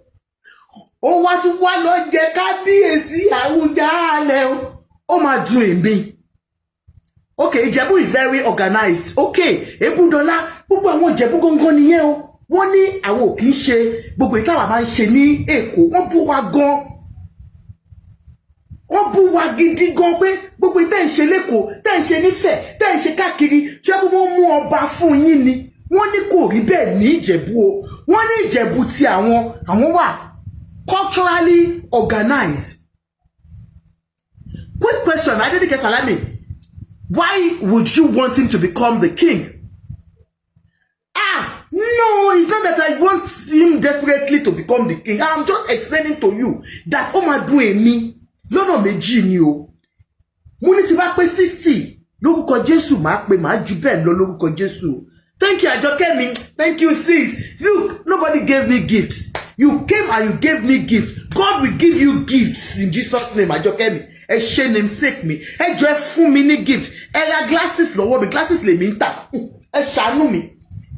ó wá tún wá lọ jẹ kábíyèsí Àwùjalẹ̀ o, ó máa dùn èmi. Okay, Ìjẹ̀bú is very organized. Okay, Ebúdọ́lá, gbogbo àwọn Ìjẹ̀bú gangan nìyẹn o. Wọ́n ní àwọn ò kì í ṣe gbogbo ìtawà máa ń ṣe ní Èkó. Wọ́n bú wa gan, wọ́n bú wa gidi gan pé gbogbo ìtẹ́ ń ṣe lẹ́kọ̀ọ́, tẹ́ ń ṣe nífẹ̀ẹ́, tẹ́ ń ṣe káàkiri, tí wọ́n mú ọba fún yín ni. Wọ́n ní kò rí bẹ́ẹ̀ ní Ìjẹ̀bú o. Wọ́n ní Ìjẹ̀bú tí àwọn wà culturally organized. Quick question, Adenike Salami, why would you want him to become the king? Ah, no, it's not that I want him desperately to become the king. I'm just explaining to you that ó máa dùn èmi lọ́nà méjì ni o. Mo ní tí bá pé 60 lórúkọ Jésù, máa pé, máa jù bẹ́ẹ̀ lọ lórúkọ Jésù. Thank you, Àjọkẹ́ mi. Thank you, sis. Look, nobody gave me gifts. You came and you gave me gifts. God will give you gifts in Jesus' name. Àjọkẹ́ mi, ẹ ṣe namesake mi. Ẹ jọ̀ọ́, ẹ fún mi ní gift. Ẹ ra glasses lọ́wọ́ mi. Glasses lèmi ń tà. Ẹ ṣàánú mi,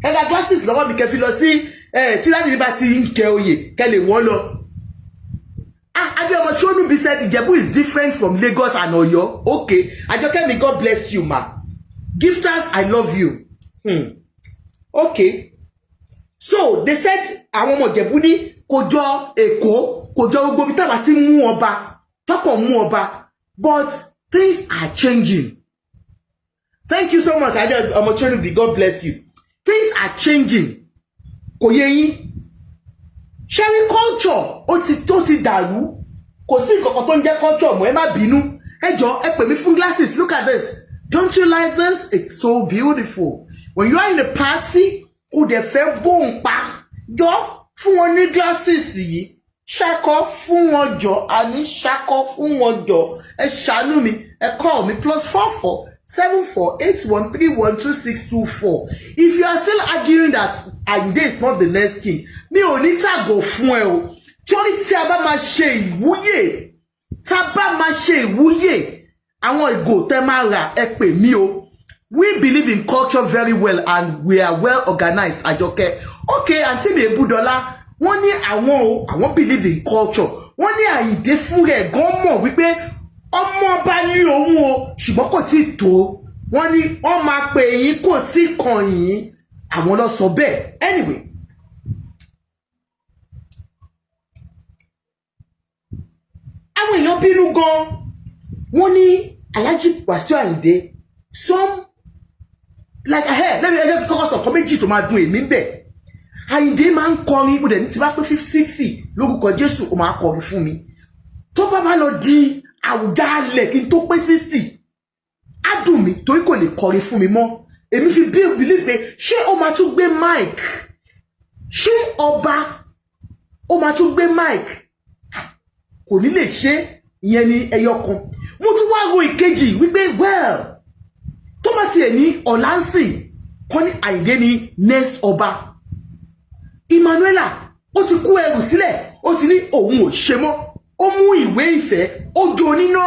ẹ ra glasses lọ́wọ́ mi kẹ́ fi lọ sí ẹ tí láti bá ti ń kẹ oyè, kẹ́ lè wọ́ lọ. Ah, Adeomo Shonubi said Ijebu is different from Lagos and Oyo. Okay. Ajoke mi, God bless you, ma. Gifters, I love you. Okay. So they said àwọn ọmọ Ìjẹ̀bú ní kò jọ Èkó, kò jọ gbogbo ibi táwa ti mú ọba, tọkọ̀ mú ọba, but things are changing. Thank you so much, Adeomo Shonubi, God bless you. Things are changing. Kò yé yín. Sharing culture, ó ti tó ti dàrú. Kò sí nǹkan kan tó ń jẹ́ culture mọ́. Ẹ má bínú. Ẹ jọ, ẹ pè mí fún glasses. Look at this. Don't you like this? It's so beautiful. When you are in a party, ó dẹ̀ fẹ́ bóun pa, jọ, fún wọn ní glasses yìí. Ṣakọ fún wọn jọ, àní ṣakọ fún wọn jọ. Ẹ ṣàánú mi. Ẹ call mi +44 74 8131 2624. If you are still arguing that Ayinde is not the next king, mi ò ní tàgò fún ẹ o, torí tí a bá máa ṣe ìwúyè, tá a bá máa ṣe ìwúyè, àwọn ìgò tẹ́ máa rà, ẹ pè mí o. We believe in culture very well and we are well organized. Àjọkẹ́, okay. Àǹtí mi Ebúdọ́lá, wọ́n ní àwọn o, àwọn believe in culture. Wọ́n ní Àyìndé fún rẹ̀ gan mọ̀ wípé ọmọ ọba ní òun o, ṣùgbọ́n kò tí ì tó. Wọ́n ní wọ́n máa pè yín, kò tí ì kàn yín. Àwọn lọ sọ bẹ́ẹ̀. Anyway, àwọn èèyàn bínú gan. Wọ́n ní Alhaji Wasiu Ayinde, some like ahead. Let me ẹ kọ́kọ́ sọ nǹkan méjì tó máa dùn èmi bẹ̀. Àyìndé máa ń kọrin. Mo dẹ̀ ní tí bá pé 60 lórúkọ Jésù, ó máa kọrin fún mi. Tó bá bá lọ di Àwùjalẹ̀ kí n tó pé 60, á dùn mí torí kò lè kọrin fún mi mọ́. Èmi fi bí believe pé ṣé ó máa tún gbé mic? Ṣé ọba ó máa tún gbé mic? Kò ní lè ṣe. Ìyẹn ní ẹyọ kan. Mo tún wá ro ìkejì wípé, well, tó bá tiẹ̀ ní ọ̀làǹsì kọ́ ní Àyìndé ní next ọba, Emmanuela ó ti kú ẹrù sílẹ̀, ó ti ní òun ò ṣe mọ́. Ó mú ìwé ìfẹ́, ó jó níná.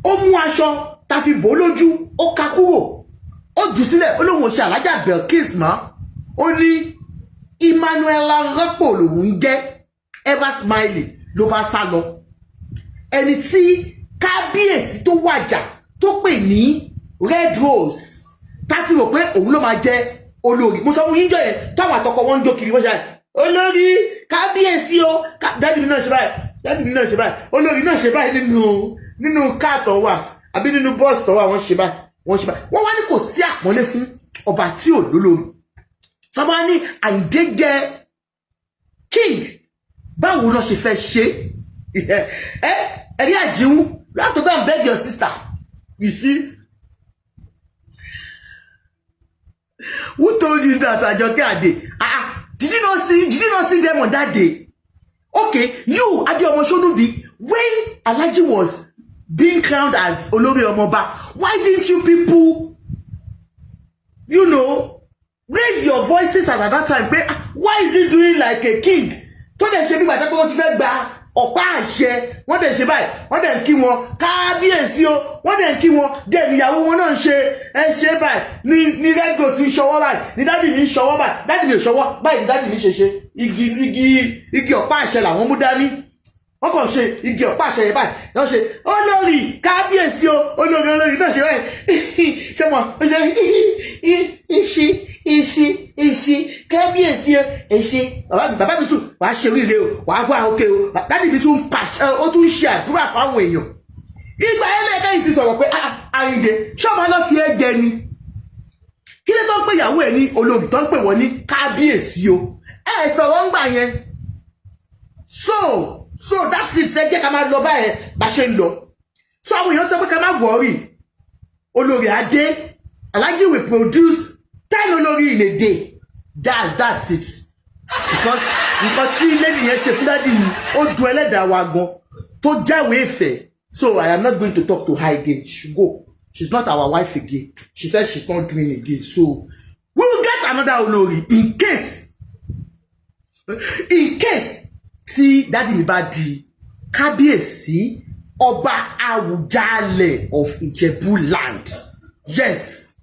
Ó mú aṣọ ta fi bò ó lójú, ó ka kúrò, ó jù sílẹ̀. Ó lóun ò ṣe Alájà Belkis mọ́. Ó ní Emmanuela rọ́pò lòun ń jẹ́, ever smiling. Ló bá sá lọ. Ẹni tí kábíyèsí tó wàjà tó pè ní Red Rose, tá ti rò pé òun ló máa jẹ olórí, mo sọ fún yín jọ yẹn, táwọn àtọkọ wọn ń jó kiri, wọ́n ṣe olórí kábíyèsí o. Daddy Mi náà ṣe báyìí, daddy mi náà ṣe báyìí, olórí náà ṣe báyìí nínú car tó wà àbí nínú bọ́ọ̀sì tó wà. Wọ́n ṣe báyìí, wọ́n ṣe báyìí. Wọ́n wá ní kò sí àpọ́nlé fún ọba tí ò lólórí. Tọ́ba ní Àyìndé jẹ́ king, báwo lọ ṣe fẹ́ ṣe ẹ? Ẹ̀rí àjíwú, you have to go and beg your sister. You see, who told you that Ajoke Ade? Ah ah, did you not see them on that day? Okay, you, Adeomo Shonubi, when Alhaji was being crowned as Olori Omoba, why didn't you people raise your voices at that time pé, "Ah, why is he doing like a king?" Tó dẹ̀ ṣe bí gbàtẹ́ pé wọ́n ti fẹ́ gba ọ̀pá àṣẹ, wọ́n dẹ̀ ṣe báyìí, wọ́n dẹ̀ ń kí wọn kábíyèsí o, wọ́n dẹ̀ ń kí wọn dẹ̀ níyàwó wọn náà ń ṣe ẹ ṣe báyìí ní red ghost ń ṣọwọ́ báyìí, ní daddy mi ń ṣọwọ́ báyìí, daddy mi ò ṣọwọ́ báyìí, ní daddy mi ṣe igi ọ̀pá àṣẹ làwọn mú dání. Wọ́n kàn ṣe igi ọ̀pá àṣẹ yẹn báyìí, wọ́n ṣe olórí kábíyèsí o, olórí náà ṣe báyìí, ṣé mo ṣe ìṣí ìṣí ìṣí kábíyèsí o, ìṣí. Bàbá mi tún wàá ṣe oríire o, wàá wá òkè o. Daddy mi tún pàṣẹ, ó tún ṣe àdúrà fáwọn èèyàn. Ìgbà yẹn lẹ́ẹ̀kẹ́yìn ti sọ̀rọ̀ pé, "Ah, Àyìndé, ṣọ́ba lọ́ fi ẹ́ jẹ ni? Kí ló tó ń pè ìyàwó ẹ̀ ní olórí, tó ń pè wọ́n ní kábíyèsí o?" Ẹ sọ̀rọ̀ ń gbà yẹn. So that's it. Ẹ jẹ́ ká máa lọ báyẹn bá ṣe ń lọ. So àwọn èèyàn sọ pé ká má worry, olórí adé, Alhaji will produce 10 olórí in a day. That's it, because nǹkan tí lady yẹn ṣe fún daddy mi, ó dùn ẹlẹ́dàá wa gan tó jáwèé ìfẹ́. So I am not going to talk to her again. She should go. She's not our wife again. She said she's not doing again, so we will get another olórí in case tí daddy mi bá di kábíyèsí, ọba Àwùjalẹ̀ of Ìjẹ̀bú land. Yes,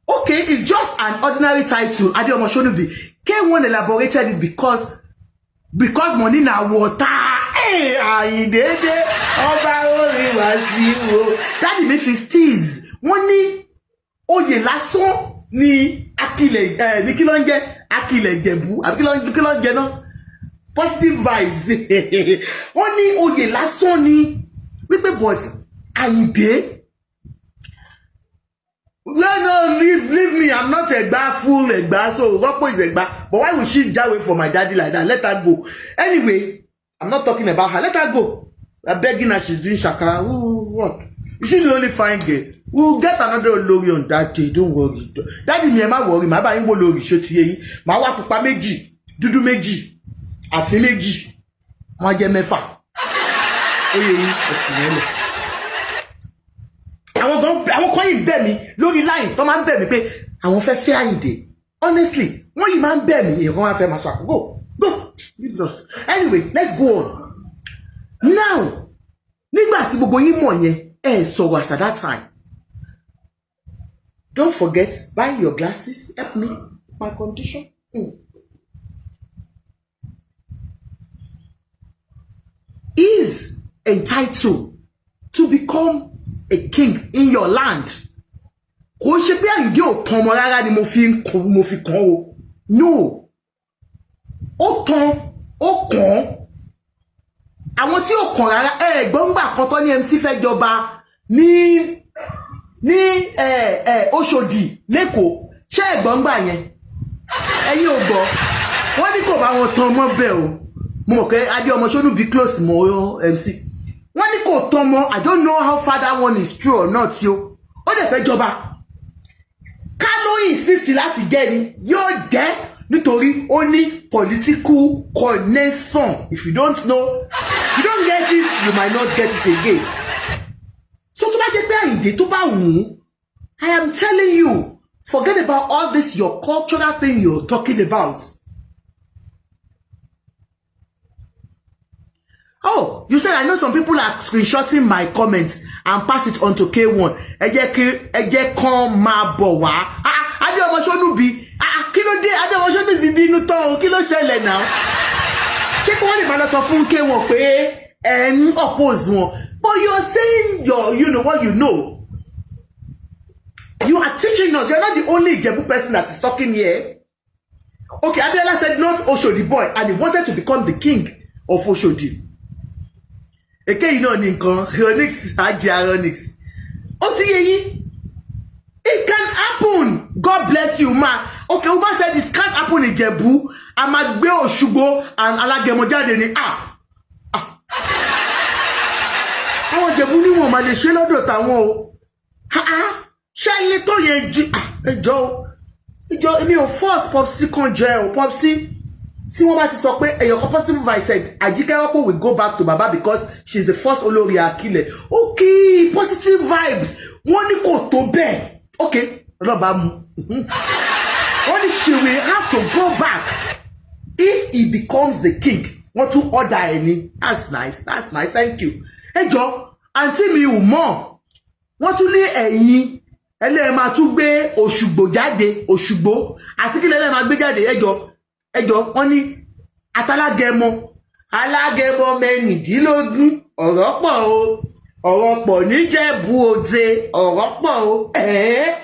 okay, it's just an ordinary title. Adeomo Shonubi, K1 elaborated it because money na water. Hey, Àyìndé dé, ọba orin wá sí wo. Daddy mi fi steez. Wọ́n ní oyè lásán ní akilẹ̀ ẹ̀ ní kí ló ń jẹ́ akilẹ̀ Ìjẹ̀bú àbí kí ló ń jẹ náà? Positive vibes. Wọ́n ní oyè lásán ni wípé, but Àyìndé, no, leave me. I'm not Ẹ̀gbá, full Ẹ̀gbá. So Rọ́pò is Ẹ̀gbá, but why would she jáwé for my daddy like that? Let her go. Anyway, I'm not talking about her. Let her go. I'm begging her, she's doing shakara. Ooh, what is she? The only fine girl. We'll get another olórí on that day. Don't worry, daddy mi, ẹ má worry. Màá bá yín wò lórí. Ṣó ti yé yín? Màá wá pupa méjì, dúdú méjì, àfin méjì, wọ́n jẹ́ mẹ́fà. Ó yẹ yín, ẹ̀sìn yẹn lọ. Àwọn gan, àwọn kan yìí bẹ̀ mí lórí line tó máa ń bẹ̀ mí pé àwọn fẹ́ fẹ́ Àyìndé. Honestly, wọ́n yìí máa ń bẹ̀ mí. Èèyàn kan wá fẹ́ máa ṣàkóso. Go, go, leave us. Anyway, let's go on now. Nígbà tí gbogbo yín mọ̀ yẹn, ẹ sọ̀rọ̀ as at that time. Don't forget, buy your glasses, help me my condition. Is entitled to become a king in your land. Kò ṣe pé Àyìndé ò tán ọmọ rárá ni mo fi kàn o. No, ó tán, ó kàn àwọn tí ò kàn rárá. Ẹ gbọ́ngbà kan tó ní MC fẹ́ jọba ní ẹ ẹ Òṣòdì lẹ́kọ̀ọ́. Ṣé ẹ gbọ́ngbà yẹn? Ẹ̀yin ò gbọ́. Wọ́n ní kò bá wọn tán mọ́ bẹ́ẹ̀ o. Mo mọ̀ pé Adéọmọ Ṣónúbí close mọ́ MC. Wọ́n ní kò tán mọ́. I don't know how far that one is true or not o. Ó dẹ̀ fẹ́ jọba. Ká ló insist láti jẹ́ ni yóò jẹ́, nítorí ó ní political connection. If you don't know, if you don't get it, you might not get it again. So tó bá jẹ́ pé Àyìndé tó bá wù ú, I am telling you, forget about all this your cultural thing you're talking about. Oh, you said I know some people are screenshotting my comments and pass it on to K1. Ẹ jẹ́ kí ẹ jẹ́ kán máa bọ̀ wá. Ah, Adéọmọ Ṣónúbí. Ah, kí ló dé? Adéọmọ Ṣónúbí bínú tán o. Kí ló ṣẹlẹ̀ náà? Ṣé kí wọ́n lè máa lọ sọ fún K1 pé ẹ ń oppose wọn? But you're saying you know what you know. You are teaching us. You're not the only Ijebu person that is talking here. Okay, Abiola said not Oshodi boy and he wanted to become the king. of Oshodi. Èké yìí náà ní nǹkan Ronix ajé Ronix. Ó ti yé yín. It can happen. God bless you, ma. Okay, Uma said it can't happen in Ìjẹ̀bú. A máa gbé Òṣùgbó and Alágẹmọ jáde ni. Ah, ah. Àwọn Ìjẹ̀bú níwọ̀n máa lè ṣe lọ́dọ̀ tàwọn o. Ṣé ilé tó yẹ jí ẹjọ́ o, ìjọ èmi ò force Popsi kan jẹ o. Popsi tí wọ́n bá ti sọ pé èèyàn kan possible vice said Àjíkẹ́ Rọ́pò will go back to Baba because she is the first olórí Akilẹ̀. Okay, positive vibes. Wọ́n ní kò tó bẹ́ẹ̀. Okay, ọlọ́ba mu. Wọ́n ní she will have to go back if he becomes the king. Wọ́n tún order ẹ̀ ní. That's nice, that's nice, thank you. Ẹ jọ, àǹtí mi ò mọ̀, wọ́n tún ní ẹ̀yìn ẹlẹ́ẹ̀ máa tún gbé Òṣùgbò jáde. Òṣùgbò àti kílẹ̀ ẹlẹ́ẹ̀ máa gbé jáde. Ẹjọ́, ẹjọ́, wọ́n ní atalágẹmọ, alágẹmọ mẹ́rìndínlógún. Ọ̀rọ̀ pọ̀ o, ọ̀rọ̀ pọ̀ níjẹ̀bú Òde, ọ̀rọ̀ pọ̀ o. Ẹ̀ẹ́,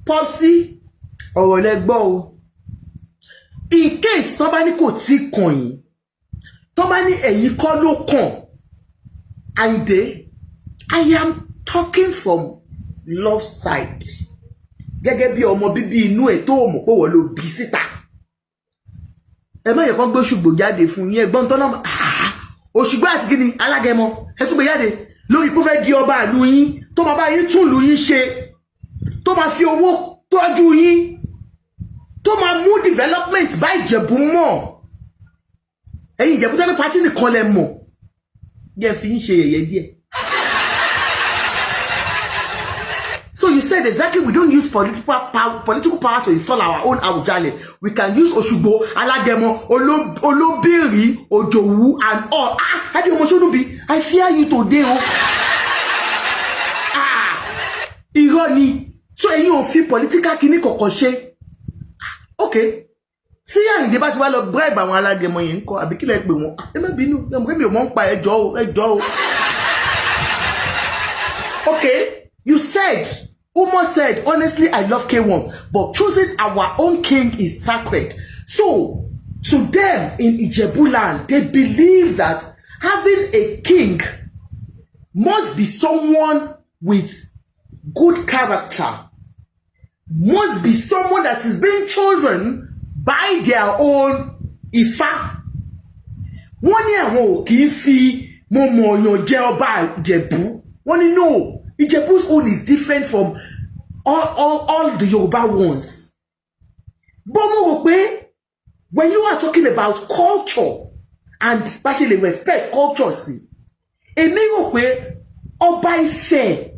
Popsi, ọ̀rọ̀ lẹ gbọ́ o. In case tó bá ní kò tí kàn yín, tó bá ní ẹ̀yin kọ́ ló kàn, Àyìndé, I am talking from love side, gẹ́gẹ́ bí ọmọ bíbí inú ẹ̀ tó mọ̀ pé wọ́n ló bí síta. Ẹ má yẹ kó gbé Òṣùgbò jáde fún yín. Ẹ̀gbọ́n tọ́nà Òṣùgbò àti kíni Alágẹmọ, ẹ tún gbé jáde lórí pé ó fẹ́ di ọba ìlú yín, tó máa bá yín tún ìlú yín ṣe, tó máa fi owó tọ́jú yín, tó máa mú development bá Ìjẹ̀bú mọ̀. Ẹ̀yin Ìjẹ̀bú tẹ́lẹ̀, party nìkan lẹ mọ̀. Yẹ fi ń ṣe yẹ̀yẹ́ díẹ̀. So you said exactly, we don't use political power to install our own Awujale. We can use Oshugbo, Alagemo, Olobiri, Ojowu, and all. Ah, Ade Omosonubi, I fear you today. Oh. Ah, irọ́ ni. So ẹ̀yin ò fi political kinní kọ̀ọ̀kan ṣe. Okay. Tí Àyìndé bá ti wá lọ bribe àwọn Alágẹmọ yẹn ń kọ́, àbí kílẹ̀ pè wọ́n? Ẹ má bínú, ẹ mọ̀ pé mi ò mọ̀ ń pa. Ẹjọ́ o, ẹjọ́ o. Okay, you said, Umo said, "Honestly, I love K1, but choosing our own king is sacred." So, to them in Ijebu land, they believe that having a king must be someone with good character, must be someone that is being chosen by their own Ifá. Wọ́n ní àwọn ò kì í fi mo mọ̀ ọ̀yàn jẹ́ ọba Ìjẹ̀bú. Wọ́n ní no, Ijebu's own is different from all the Yoruba ones. But mo rò pé when you are talking about culture and bá ṣe lè respect culture sí, èmi rò pé ọba Ifẹ̀,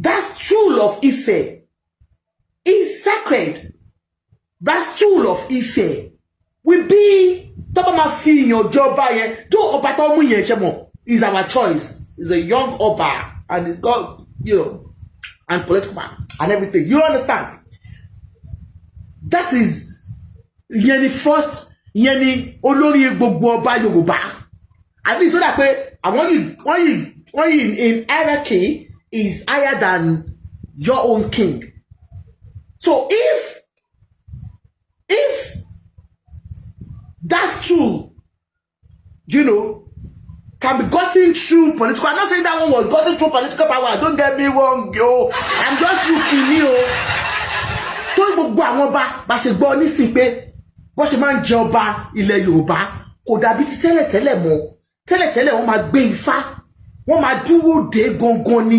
that stool of Ifẹ̀ is sacred. That stool of Ifẹ̀ will be, tó bá máa fi ìyànjẹ ọba yẹn tó, ọba tó mú yẹn ṣe mọ̀ is our choice, is a young ọba and he's got and political power and everything, you understand? That is, ìyẹn ni first, ìyẹn ni olórí gbogbo ọba Yorùbá. At least so that pé àwọn yìí wọ́n yìí in hierarchy is higher than your own king. So if that stool can be gotten through political, I'm not saying that one was gotten through political power, don't get me wrong yo, I'm just looking ní o. Tó gbogbo àwọn ọba bá ṣe gbọ́ nísìnyí pé bó ṣe máa ń jẹ ọba ilẹ̀ Yorùbá kò dàbí ti tẹ́lẹ̀tẹ́lẹ̀ mọ́. Tẹ́lẹ̀tẹ́lẹ̀, wọ́n máa gbé Ifá, wọ́n máa dúró dé gangan ni.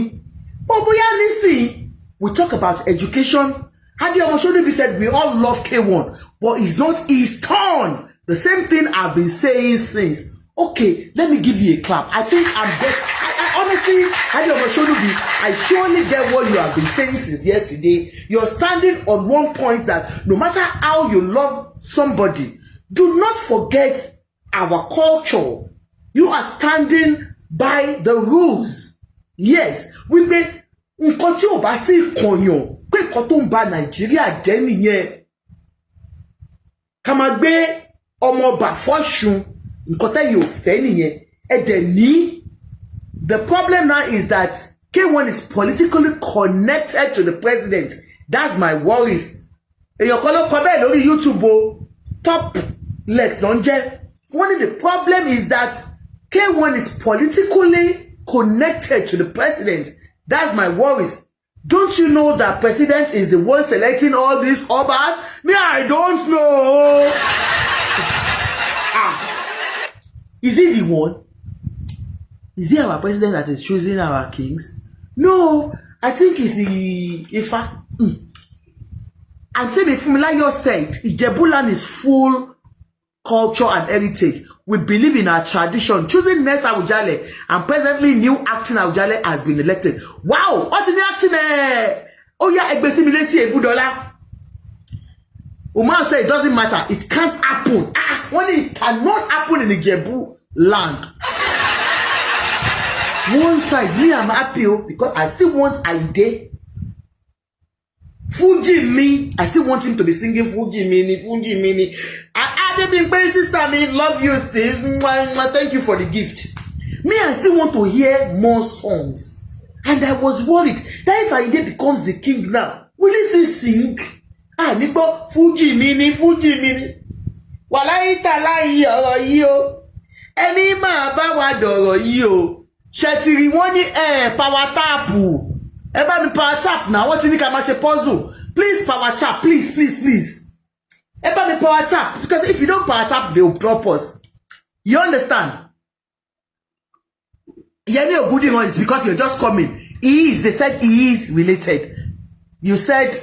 Bó bóyá nísìnyí, we talk about education. Ade Omoshonubi said, "We all love K1, but it's not his turn." The same thing I've been saying since. Okay, let me give you a clap. I think I'm get I honestly, Ade Omoshonubi, I surely get what you have been saying since yesterday. You're standing on one point that no matter how you love somebody, do not forget our culture. You are standing by the rules. Yes, wípé nǹkan tí ò bá tí kànyàn, pé nǹkan tó ń ba Nàìjíríà jẹ́ nìyẹn, ká máa gbé ọmọ ọba fọ́ṣun, nǹkan tẹ́yìn ò fẹ́ nìyẹn. Ẹ dẹ̀ ní the problem now is that K1 is politically connected to the president. That's my worries. Èèyàn kan ló kọ bẹ́ẹ̀ lórí YouTube o. Top Lex ló ń jẹ́. Wọ́n ní the problem is that K1 is politically connected to the president. That's my worries. Don't you know that president is the one selecting all these obas? Me, I don't know. Ah, is he the one? Is he our president that is choosing our kings? No, I think it's the Ifa. Aunty mi Funmilayo said Ijebuland is full culture and heritage. We believe in our tradition. Choosing next Awujale, and presently new acting Awujale has been elected. Wow! Wọ́n ti ní acting ẹ̀. Ó yá, ẹgbẹ́ sí mi létí Ègúdọ́lá. Umar said it doesn't matter. It can't happen. Ah, wọ́n ní it cannot happen in Ijebu land. One side, me, I'm happy o, because I still want Ayinde. Fuji mi, I still want him to be singing Fuji mi ni, Fuji mi ni. Adebimpe, sister mi, love you, sis. Mwah, mwah. Thank you for the gift. Me, I still want to hear more songs. And I was worried that if Ayinde becomes the king now, will he still sing? Ah, nígbọ́ Fuji mi ni, Fuji mi ni. Wàláyé tàláyé ọ̀rọ̀ yìí o. Ẹni máa bá wa dọ̀rọ̀ yìí o. Ṣètìrì wọ́n ní ẹ̀ power tap. Ẹ bá mi power tap náà, wọ́n ti ní ká máa ṣe puzzle. Please power tap, please, please, please. Ẹ bá mi power tap, because if you don't power tap, they will drop us. You understand? Yemi Ogundiran is because you're just coming. He is, they said he is related. You said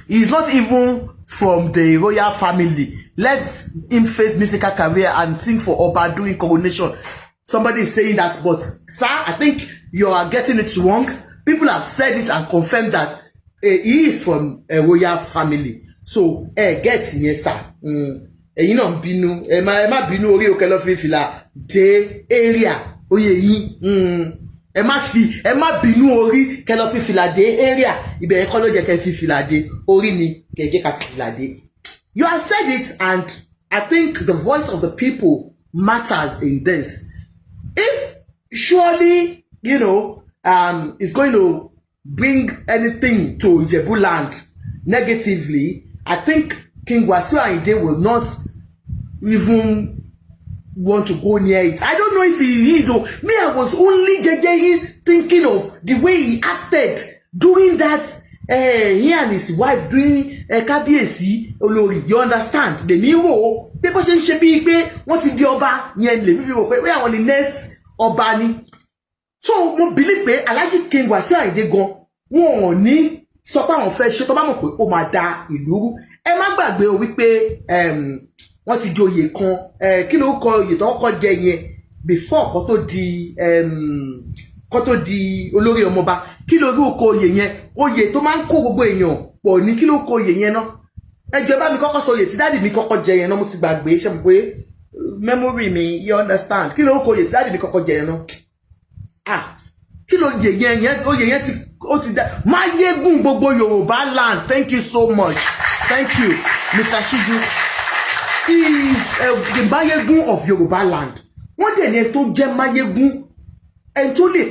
he is not even from the royal family. Let him face musical career and sing for Oba during coronation. Somebody is saying that, but sir, I think you are getting it wrong. People have said it and confirmed that he is from a royal family. So, get yẹn, sir. Ẹ̀yin náà ń bínú, ẹ má bínú orí òkè lọ fi fìlà dé area oyè yín. Ẹ má bínú orí kẹ lọ fi fìlà dé area ibẹ̀ yẹn kọ́ ló jẹ́ kẹ́ fi fìlà dé orí ni kẹ́ jẹ́ ká fi fìlà dé. You have said it, and I think the voice of the people matters in this. If surely, it's going to bring anything to Ijebu land negatively, I think King Wasiu Ayinde will not even want to go near it. I don't know if he is though. Me, I was only jejeyin thinking of the way he acted during that he and his wife doing Kábíyèsí olórí. You understand? Lèmi rò ó pé bó ṣe ń ṣe bíi pé wọ́n ti di ọba yẹn, lèmi fi rò pé àwọn ni next ọba ni. So mo believe pé Alhaji King Wasiu Ayinde gan wọn ò ní sọ pé àwọn fẹ́ ṣe tó bá mọ̀ pé ó máa da ìlú rú. Ẹ má gbàgbé o wípé wọ́n ti joyè kan, kí ló kọ oyè tó kọ́kọ́ jẹ yẹn before kó tó di olórí ọmọba? Kí ló rí oko oyè yẹn, oyè tó máa ń kó gbogbo èèyàn pọ̀ ní? Kí ló kọ oyè yẹn náà? Ẹ jọ̀ọ́, bá mi kọ́kọ́ sọ oyè tí daddy mi kọ́kọ́ jẹ yẹn náà. Mo ti gbàgbé, ṣe mo pé memory mi, you understand? Kí ló kọ oyè tí daddy mi kọ́kọ́ jẹ yẹn náà? Ah, kí ló oyè yẹn yẹn? Oyè yẹn ti ó ti dá Máyégún gbogbo Yorùbá land. Thank you so much. Thank you, Mr. Shiju is the Máyégún of Yorùbá land. Wọ́n dẹ̀ ní ẹni tó jẹ́ Máyégún, ẹni tó lè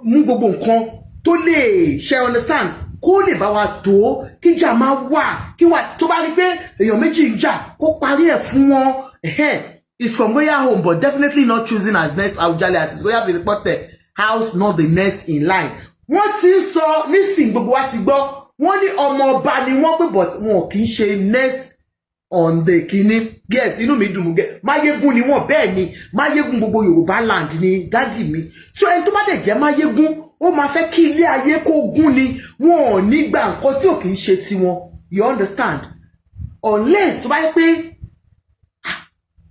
mú gbogbo nǹkan tó lè ṣe, understand, kó lè bá wa tó kíjà máa wà, kí wà tó bá rí pé èèyàn méjì ń jà, kó parí ẹ̀ fún wọn. Is from royal home but definitely not choosing as next Awujale, as his royal reported house not the next in line. Wọ́n ti ń sọ nísìnyí, gbogbo wa ti gbọ́, wọ́n ní ọmọ ọba ni wọ́n pè, but wọn kì í ṣe next on the kínní. Yes, inú mi dùn mú gẹ. Máyégún ni wọ́n, bẹ́ẹ̀ ni, Máyégún gbogbo Yorùbá land ni daddy mi. So ẹni tó bá dẹ̀ jẹ́ Máyégún, ó máa fẹ́ kí ilé ayé kó gún ni. Wọn ò ní gba nǹkan tí ò kì í ṣe tiwọn, you understand? Unless tó bá yẹ pé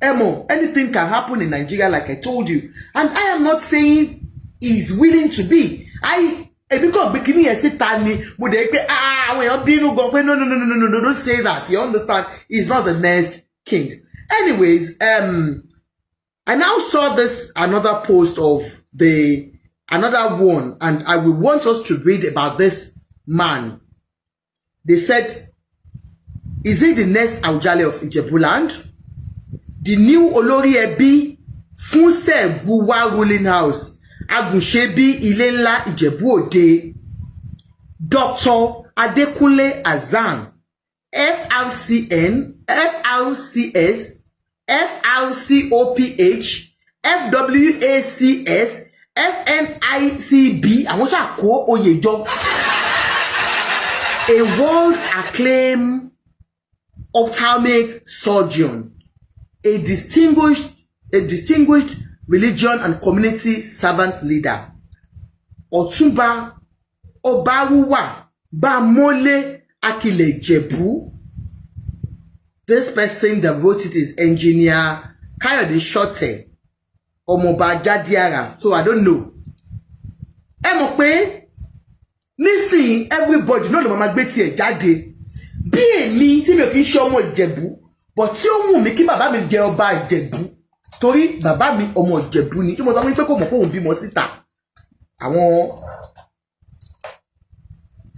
ẹ mọ̀, anything can happen in Nigeria, like I told you, and I am not saying he is willing to be. I èmi kàn gbé kíní yẹn síta ni. Mo dẹ̀ pé, ah, àwọn èèyàn bínú gan pé no, no, no, no, no, no, don't say that, you understand? He's not the next king. Anyways, I now saw this another post of the another one, and I will want us to read about this man. They said, is he the next Awujale of Ijebuland? The new Olórí Ẹbí fún Sẹ̀gbúwá ruling house, Agùnṣebí Ilé Ńlá, Ìjẹ̀bú Òde, Dr. Adekunle Azan, FRCN, FRCS. FRCOPH, FWACS, FNICB. Àwọn ṣáà kó oyè jọ. A world acclaimed ophthalmic surgeon, a distinguished religion and community servant leader, Ọ̀túnba Ọbárúwà Bámọ́lé Akilẹ̀ Ìjẹ̀bú. This person that wrote it is Engineer Kayode Shote, Ọmọọba Jadiara. So I don't know. Ẹ mọ̀ pé nísìnyí, everybody náà ló máa gbé tiẹ̀ jáde. Bí èmi tí mi ò kì í ṣe ọmọ Ìjẹ̀bú, but tí ó wù mí kí bàbá mi jẹ ọba Ìjẹ̀bú, torí bàbá mi ọmọ Ìjẹ̀bú ni, tí mo sọ fún yín pé kò mọ̀ pé òun bímọ síta. Àwọn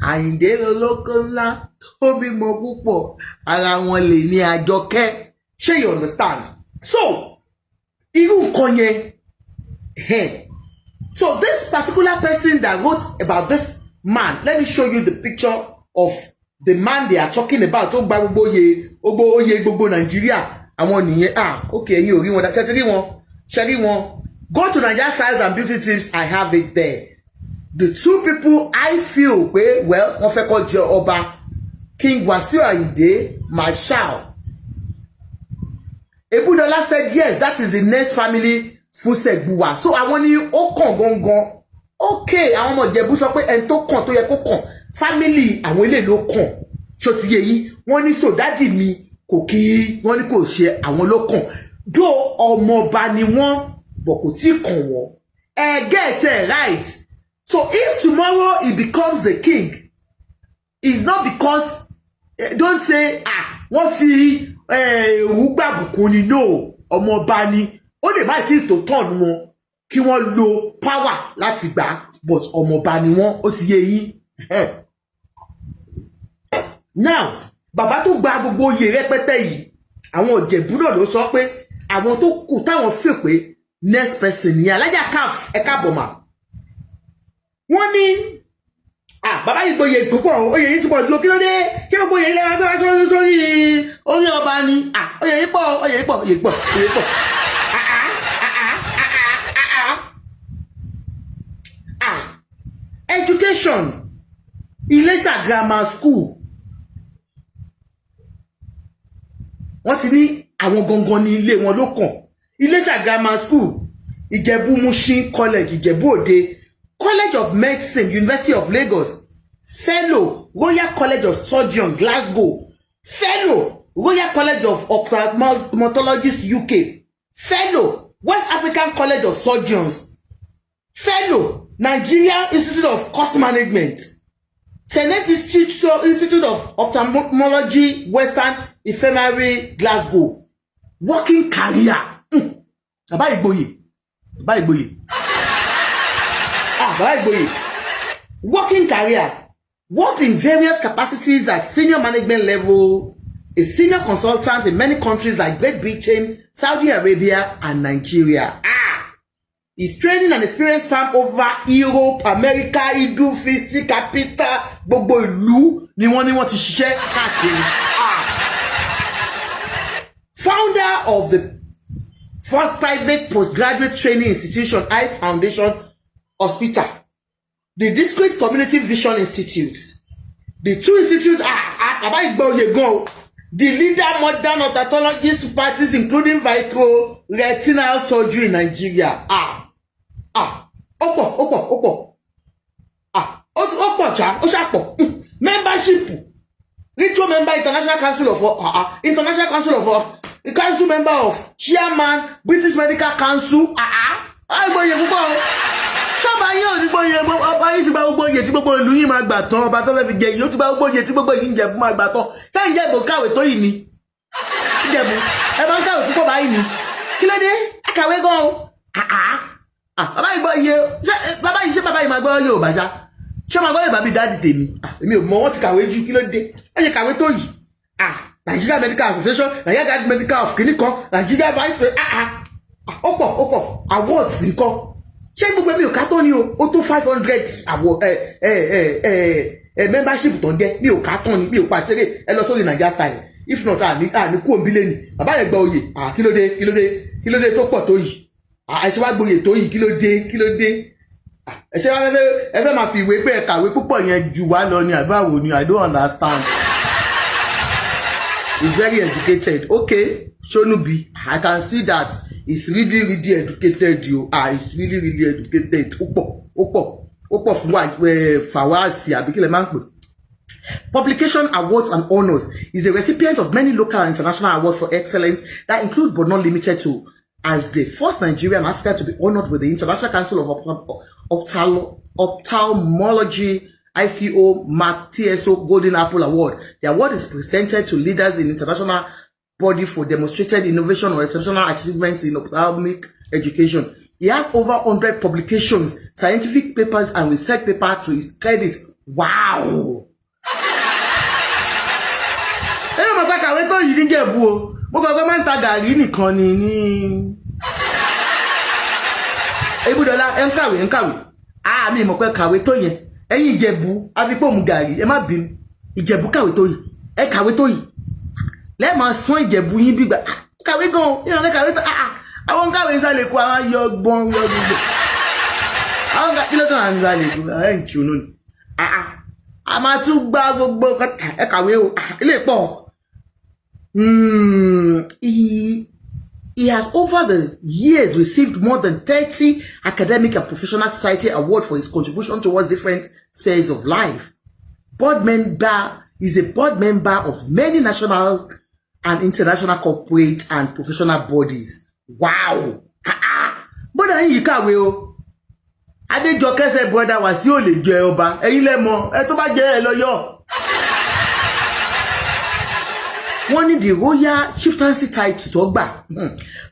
Àyìndé olóko ńlá tó bímọ púpọ̀, ara wọn lè ní Àjọkẹ́. Ṣé you understand? So irú nǹkan yẹn. So this particular person that wrote about this man, let me show you the picture of the man they are talking about, tó gba gbogbo oyè, gbogbo oyè gbogbo Nàìjíríà. Àwọn nìyẹn. Ah, ok, ẹ̀yin ò rí wọn. Ṣe ti rí wọn? Ṣe rí wọn? Go to Naija Styles and Beauty Tips, I have it there. The two people I feel pé, well, wọ́n fẹ́ kó jẹ ọba, King Wasiu Ayinde Marshal. Ebudola said yes, that is the next family Fusegbuwa. So àwọn ni ó kàn gangan. Okay, àwọn ọmọ Ìjẹ̀bú sọ pé ẹni tó kàn, tó yẹ kó kàn, family àwọn eléyìí ló kàn. Ṣó ti yé yín? Wọ́n ní so daddy mi kò kí wọ́n ní kò ṣe àwọn ló kàn dó. Ọmọọba ni wọ́n bọ̀, kò tí kàn wọ́n. Ẹ get it right. So if tomorrow he becomes the king, it's not because, don't say, ah, wọ́n fi òwú gbàbùkún ni. No, ọmọọba ni, ó lè má tí tó tọ̀nù wọn kí wọ́n lo power láti gbà, but ọmọọba ni wọ́n. Ó ti yé yín? Now, bàbá tó gba gbogbo oyè rẹpẹtẹ yìí, àwọn Ìjẹ̀bú náà ló sọ pé àwọn tó kù táwọn fẹ́ pé next person ni Alájà Caf. Ẹ káàbọ̀ mà. Wọ́n ní, ah, bàbá yìí gboyè púpọ̀, oyè yìí ti pọ̀ ju. Kí ló dé? Kí ló gboyè yìí lẹ́wọ̀n gbé wá sórí orí ọba ni? Ah, oyè yìí pọ̀, oyè yìí pọ̀, oyè yìí pọ̀, oyè yìí pọ̀. Ah ah ah ah ah ah ah. Education, Iléṣà Grammar School. Wọ́n ti ní àwọn gangan ní ilé wọn ló kàn. Iléṣà Grammar School, Ìjẹ̀bú Mushin College, Ìjẹ̀bú Òde, College of Medicine, University of Lagos, Fellow, Royal College of Surgeons, Glasgow, Fellow, Royal College of Ophthalmologists, UK, Fellow, West African College of Surgeons, Fellow, Nigeria Institute of Cost Management, Senate Institute of Ophthalmology, Western Infirmary, Glasgow. Working career. Bàbá Ìgboyè, bàbá Ìgboyè, ah, bàbá Ìgboyè. Working career: worked in various capacities at senior management level, a senior consultant in many countries like Great Britain, Saudi Arabia and Nigeria. Ah, his training and experience span over Europe, America, Idu Fisti capital. Gbogbo ìlú ni wọ́n ní wọ́n ti ṣiṣẹ́ káàkiri. Ah, founder of the first private postgraduate training institution, Eye Foundation Hospital, the District Community Vision Institute. The two institutes are, ah, bàbá ìgbà gan o. The leader modern ophthalmologist practice, including vitreoretinal surgery in Nigeria. Ah ah, ó pọ̀, ó pọ̀, ó pọ̀. Ah, ó pọ̀ ṣá, ó ṣàpọ̀. Membership: Ritual member, International Council of International Council of Council member of Chairman, British Medical Council. Ah ah, àìgbọ́yè púpọ̀ o. Ṣọ́ba yín ò ti gbóyè, ọba yín ti gba gbogbo oyè tí gbogbo ìlú yín máa gbà tán. Ọba tó fẹ́ fi jẹ yìí, ó ti gba gbogbo oyè tí gbogbo yìí ń Jẹ̀bú máa gbà tán. Sẹ́yìn Jẹ̀bú kàwé tó yìí ni? Ìjẹ̀bú, ẹ máa ń kàwé púpọ̀ báyìí ni? Kí ló dé? Ẹ kàwé gan o. Bàbá yìí gbọ́ iye. Bàbá yìí, ṣé bàbá yìí máa gbọ́ Yorùbá ṣá? Ṣé máa gbọ́ Yorùbá bíi daddy tèmi? Èmi ò mọ, wọ́n ti kàwé jù. Kí ló dé? Wọ́n ṣe kàwé tó yìí. Nigeria Medical Association, Nigeria Medical of kìnnì kan, Nigeria Vice President. Ó pọ̀, ó pọ̀. Awards nǹkan, ṣé gbogbo ẹ̀mí ò ká tó ni o? Ó tó 500 àwọ̀ ẹ ẹ ẹ ẹ ẹ membership tó ń jẹ́. Mi ò ká tán ni, mi ò pàṣẹrè. Ẹ lọ sórí Naija Style. If not, àní kú òǹbí lẹ́nu. Bàbá yẹn gba oyè. Kí ló dé, kí ló dé, kí ló dé tó pọ̀ tó yìí? Ẹ ṣe wá gboyè tó yìí, kí ló dé, kí ló dé? Ẹ ṣe wá fẹ́, ẹ fẹ́ máa fi ìwé pé ẹ kàwé púpọ̀ yẹn jù wá lọ ni, àbáwo ni? I don't understand. He's very educated. Okay, Shonubi, I can see that he's really, really educated o. Ah, he's really, really educated. Ó pọ̀, ó pọ̀, ó pọ̀ fún wa. Fawasi, àbí kí lẹ máa ń pè. Publication, awards and honors. Is a recipient of many local and international awards for excellence that include, but not limited to, as the first Nigerian African to be honored with the International Council of Ophthalmology ICO Mark TSO Golden Apple Award. The award is presented to leaders in international body for demonstrated innovation or exceptional achievements in ophthalmic education. He has over 100 publications, scientific papers and research papers to his credit. Wow! Ẹ mọ̀ pé kàwé tó yìí níjẹ̀bú o. Mo kàn pé máa ń ta gàrí nìkan ni ní Ibùdókọ̀. Ẹ ń kàwé, ẹ ń kàwé. Àmì ìmọ̀ pé kàwé tó yẹn. Ẹ̀yin Ìjẹ̀bú àfipòmù gàrí, ẹ má bínú. Ìjẹ̀bú kàwé tó yìí, ẹ kàwé tó yìí, lẹ́ẹ̀máa sán Ìjẹ̀bú yín gbígbà kàwé gan ìyàn kàwé tó. Àwọn kàwé ń sálẹ̀ kó àwọn yọ gbọ́n yọ gbogbo àwọn kí ló kàn án sálẹ̀ kó ẹ̀ ń tunu ni. A máa tún gbá gbogbo. Ẹ kàwé o, ilé pọ̀. He has over the years received more than 30 academic and professional society awards for his contribution towards different spheres of life. Board member is a board member of many national and international corporate and professional bodies. Wow! Bọ́dà yìí kàwé o. Adéjọkẹ́ sẹ́, brother Wàsíù ò lè jẹ ọba. Ẹ̀yin lẹ́mọ, ẹ tó bá jẹ́ ẹ lọ yọ. Wọ́n ní the royal chieftaincy title tó gbà,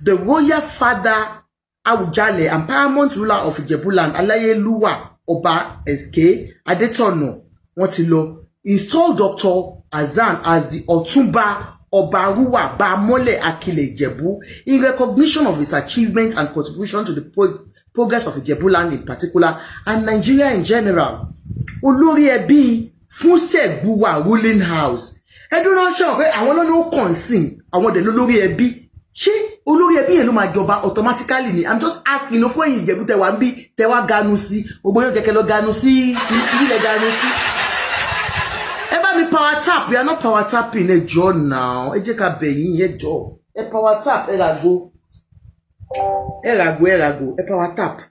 the royal father Awùjalẹ̀ and paramount ruler of Ijebuland, Aláyélúwà Ọba SK Adétọ̀nà, wọ́n ti lọ install Dr. Hassan as the Ọ̀túnba Ọbarúwà Bámọ́lẹ̀ Akilẹ̀ Ìjẹ̀bú in recognition of his achievements and contribution to the progress of Ijebuland in particular and Nigeria in general. Olórí ẹbí Fúnṣẹ̀gbùwà ruling house. Ẹdún náà ṣe pé àwọn lọ́nà ó kàn sí àwọn dẹ̀ lólórí ẹbí. Ṣé olórí ẹbí yẹn ló máa jọba automatically ni? I'm just asking fún ẹ̀yin Ìjẹ̀bú tẹwàá ń bí, tẹwàá ganu sí gbogbo yóò kẹ̀kẹ́ lọ ganu sí ilẹ̀ ganu sí. Ẹ bá mi power tap. We are not power tapping. Ẹ jọ̀ọ́ now, ẹ jẹ́ ká bẹ̀ yín, ẹ jọ̀ọ́, ẹ power tap. Ẹ ràgó, ẹ ràgó, ẹ ràgó, ẹ power tap.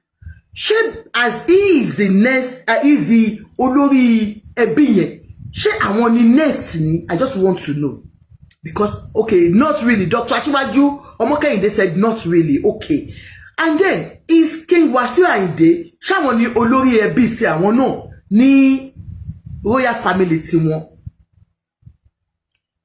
Ṣé as he is the next, is the olórí ẹbí yẹn, ṣé àwọn ni next ni? I just want to know because, okay, not really. Dr. Aṣíwájú Ọmọkẹ́yìndé said not really. Okay, and then is King Wasiu Ayinde, ṣáwọn ni olórí ẹbí ti àwọn náà ní royal family tiwọn?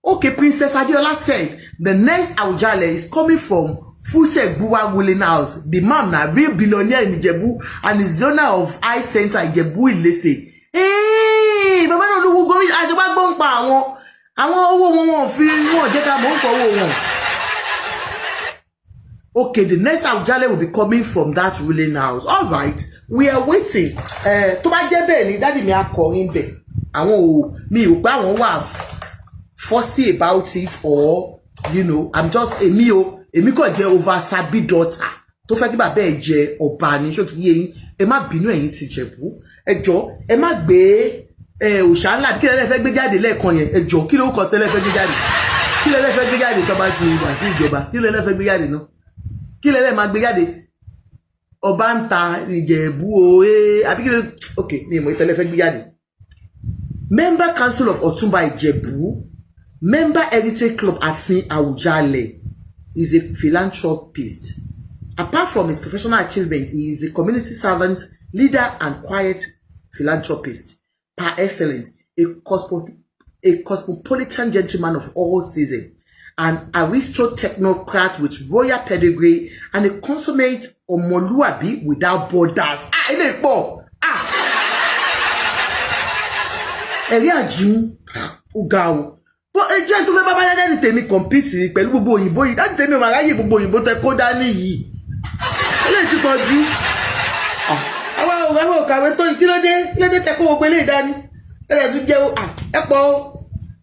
Okay, Princess Adeola said the next Awujale is coming from Fusegbuwa ruling house. The man na real billionaire in Ijebu and is the owner of Eye Center Ijebu Ilese. Hey, bàbá náà lówó gómìnà àṣepá gbọ́n pa àwọn owó wọn, wọn fi wọn jẹ́ ká mọ̀ ń kọ́ owó wọn. Okay, the next Awujale will be coming from that ruling house. All right, we are waiting. Tó bá jẹ́ bẹ́ẹ̀ ni, daddy mi akọrin bẹ̀. Àwọn ò mi ò pé àwọn wà fussy about it or I'm just, èmi o, èmi kàn jẹ́ over sabi daughter tó fẹ́ kí bàbá ẹ̀ jẹ ọba ni. Ṣó ti yé yín? Ẹ má bínú, ẹ̀yin ti Jẹ̀bú, ẹ jọ̀ọ́, ẹ má gbé ẹ òòṣà ńlá. Kí lẹ́lẹ́ fẹ́ gbé jáde lẹ́ẹ̀kan yẹn? Ẹ jọ̀ọ́, kí ló kọ tẹ́lẹ̀ fẹ́ gbé jáde? Kí lẹ́lẹ́ fẹ́ gbé jáde tó bá ti wà sí ìjọba? Kí lẹ́lẹ́ fẹ́ gbé jáde náà? Kí lẹ́lẹ́ máa gbé jáde? Ọba ń ta Ìjẹ̀bú o ee, àbí kí ló? Ok, mi ìmọ̀ ìtẹ́lẹ̀ fẹ́ gbé jáde. Member Council of Ọ̀túnba Ìjẹ̀bú, member Heritage Club Ààfin Àwùjalẹ̀, is a philanthropist. Apart from his professional achievements, he is a community servant, leader and quiet philanthropist par excellence, a cosmopolitan gentleman of all seasons, an aristo-technocrat with royal pedigree, and a consummate ọmọlúwàbí without borders. Ah, ilé pọ̀. Ah! Ẹ̀rí àjíhùn, ó ga o. Bó ẹ jẹ́ tó fẹ́ bá bá daddy tèmi compete pẹ̀lú gbogbo òyìnbó yìí. Daddy tèmi ò máa ráyè gbogbo òyìnbó tẹ kó dání yìí. Eléyìí ti pọ̀ jù. Àwọn àwọn òkàwé tó yìí, kí ló dé? Kí ló dé tẹ kó gbogbo eléyìí dání? Ẹ lè tún jẹ́ ẹ pọ̀ o.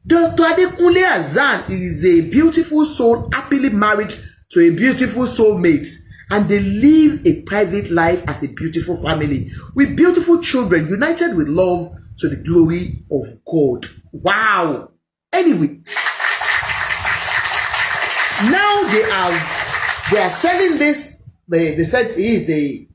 Dr. Adekunle Hassan is a beautiful soul, happily married to a beautiful soulmate, and they live a private life as a beautiful family with beautiful children, united with love to the glory of God. Wow. Anyway, now they are selling this. They said he is the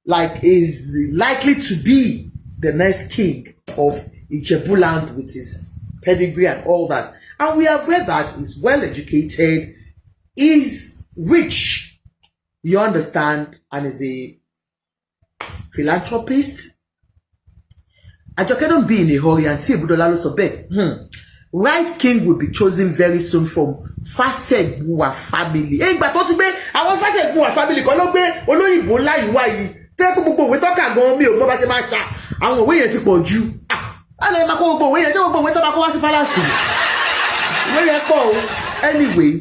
like is likely to be the next king of Ijebuland with his pedigree and all that. And we have read that he's well educated, he's rich, you understand, and is a philanthropist. Àjọkẹ́, don't be in a hurry. Àǹtí Ìbúdọ́lá ló sọ bẹ́ẹ̀. Right king will be chosen very soon from Fásẹ̀gbùwà family. Ìgbà tó ti gbé àwọn Fásẹ̀gbùwà family kan ló gbé olóyìnbó ńlá yìí wá yìí tẹ́ pé gbogbo òwe tọ́ka gan, mi ò mọ̀ bá ṣe máa ṣá àwọn òwe yẹn ti pọ̀ jù. Ah, báwo ni máa kó gbogbo òwe yẹn? Ṣé gbogbo òwe tó máa kó wá sí palace, ìwé yẹn pọ̀ o? Anyway,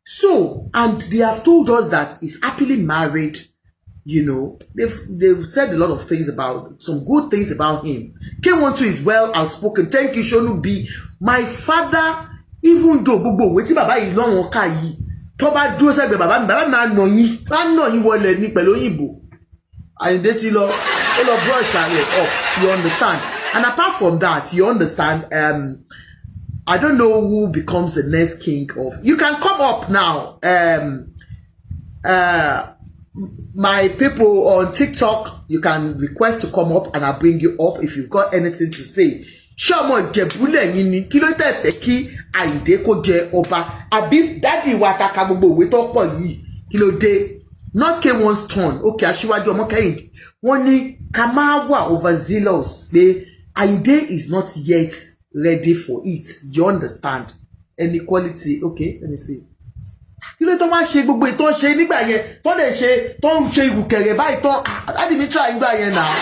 So, and they have told us that he's happily married. They've said a lot of things about, some good things about him. K12 is well outspoken. Thank you, Shonu B. My father, even though gbogbo òwe tí bàbá yìí lọ́wọ́n ká yìí, tó bá dúró sẹ́gbẹ̀ẹ́ bàbá mi, bàbá mi máa nà yín, máa nà yín wọlé ní pẹ̀lú òyìnbó. Àyìndé ti lọ, ó lọ brush rẹ̀ up, you understand? And apart from that, you understand, I don't know who becomes the next king of. You can come up now. My people on TikTok, you can request to come up and I'll bring you up if you've got anything to say. Ṣé ọmọ Ìjẹ̀bú lẹ̀yin ni? Kí ló tẹ̀ fẹ́ kí Àyìndé kó jẹ ọba? Àbí daddy wa taka gbogbo òwe tó pọ̀ yìí? Kí ló dé? Not K1's turn. Okay, Aṣíwájú ọmọ Kẹ́hìndé. Wọ́n ní ká máa wà overzealous pé Àyìndé is not yet ready for it. You understand? Any quality? Okay, let me see. Kí ló tó máa ṣe gbogbo ètò ṣe nígbà yẹn tó lè ṣe tó ń ṣe ìrùkẹ̀rẹ̀ báyìí tó daddy mi try nígbà yẹn náà?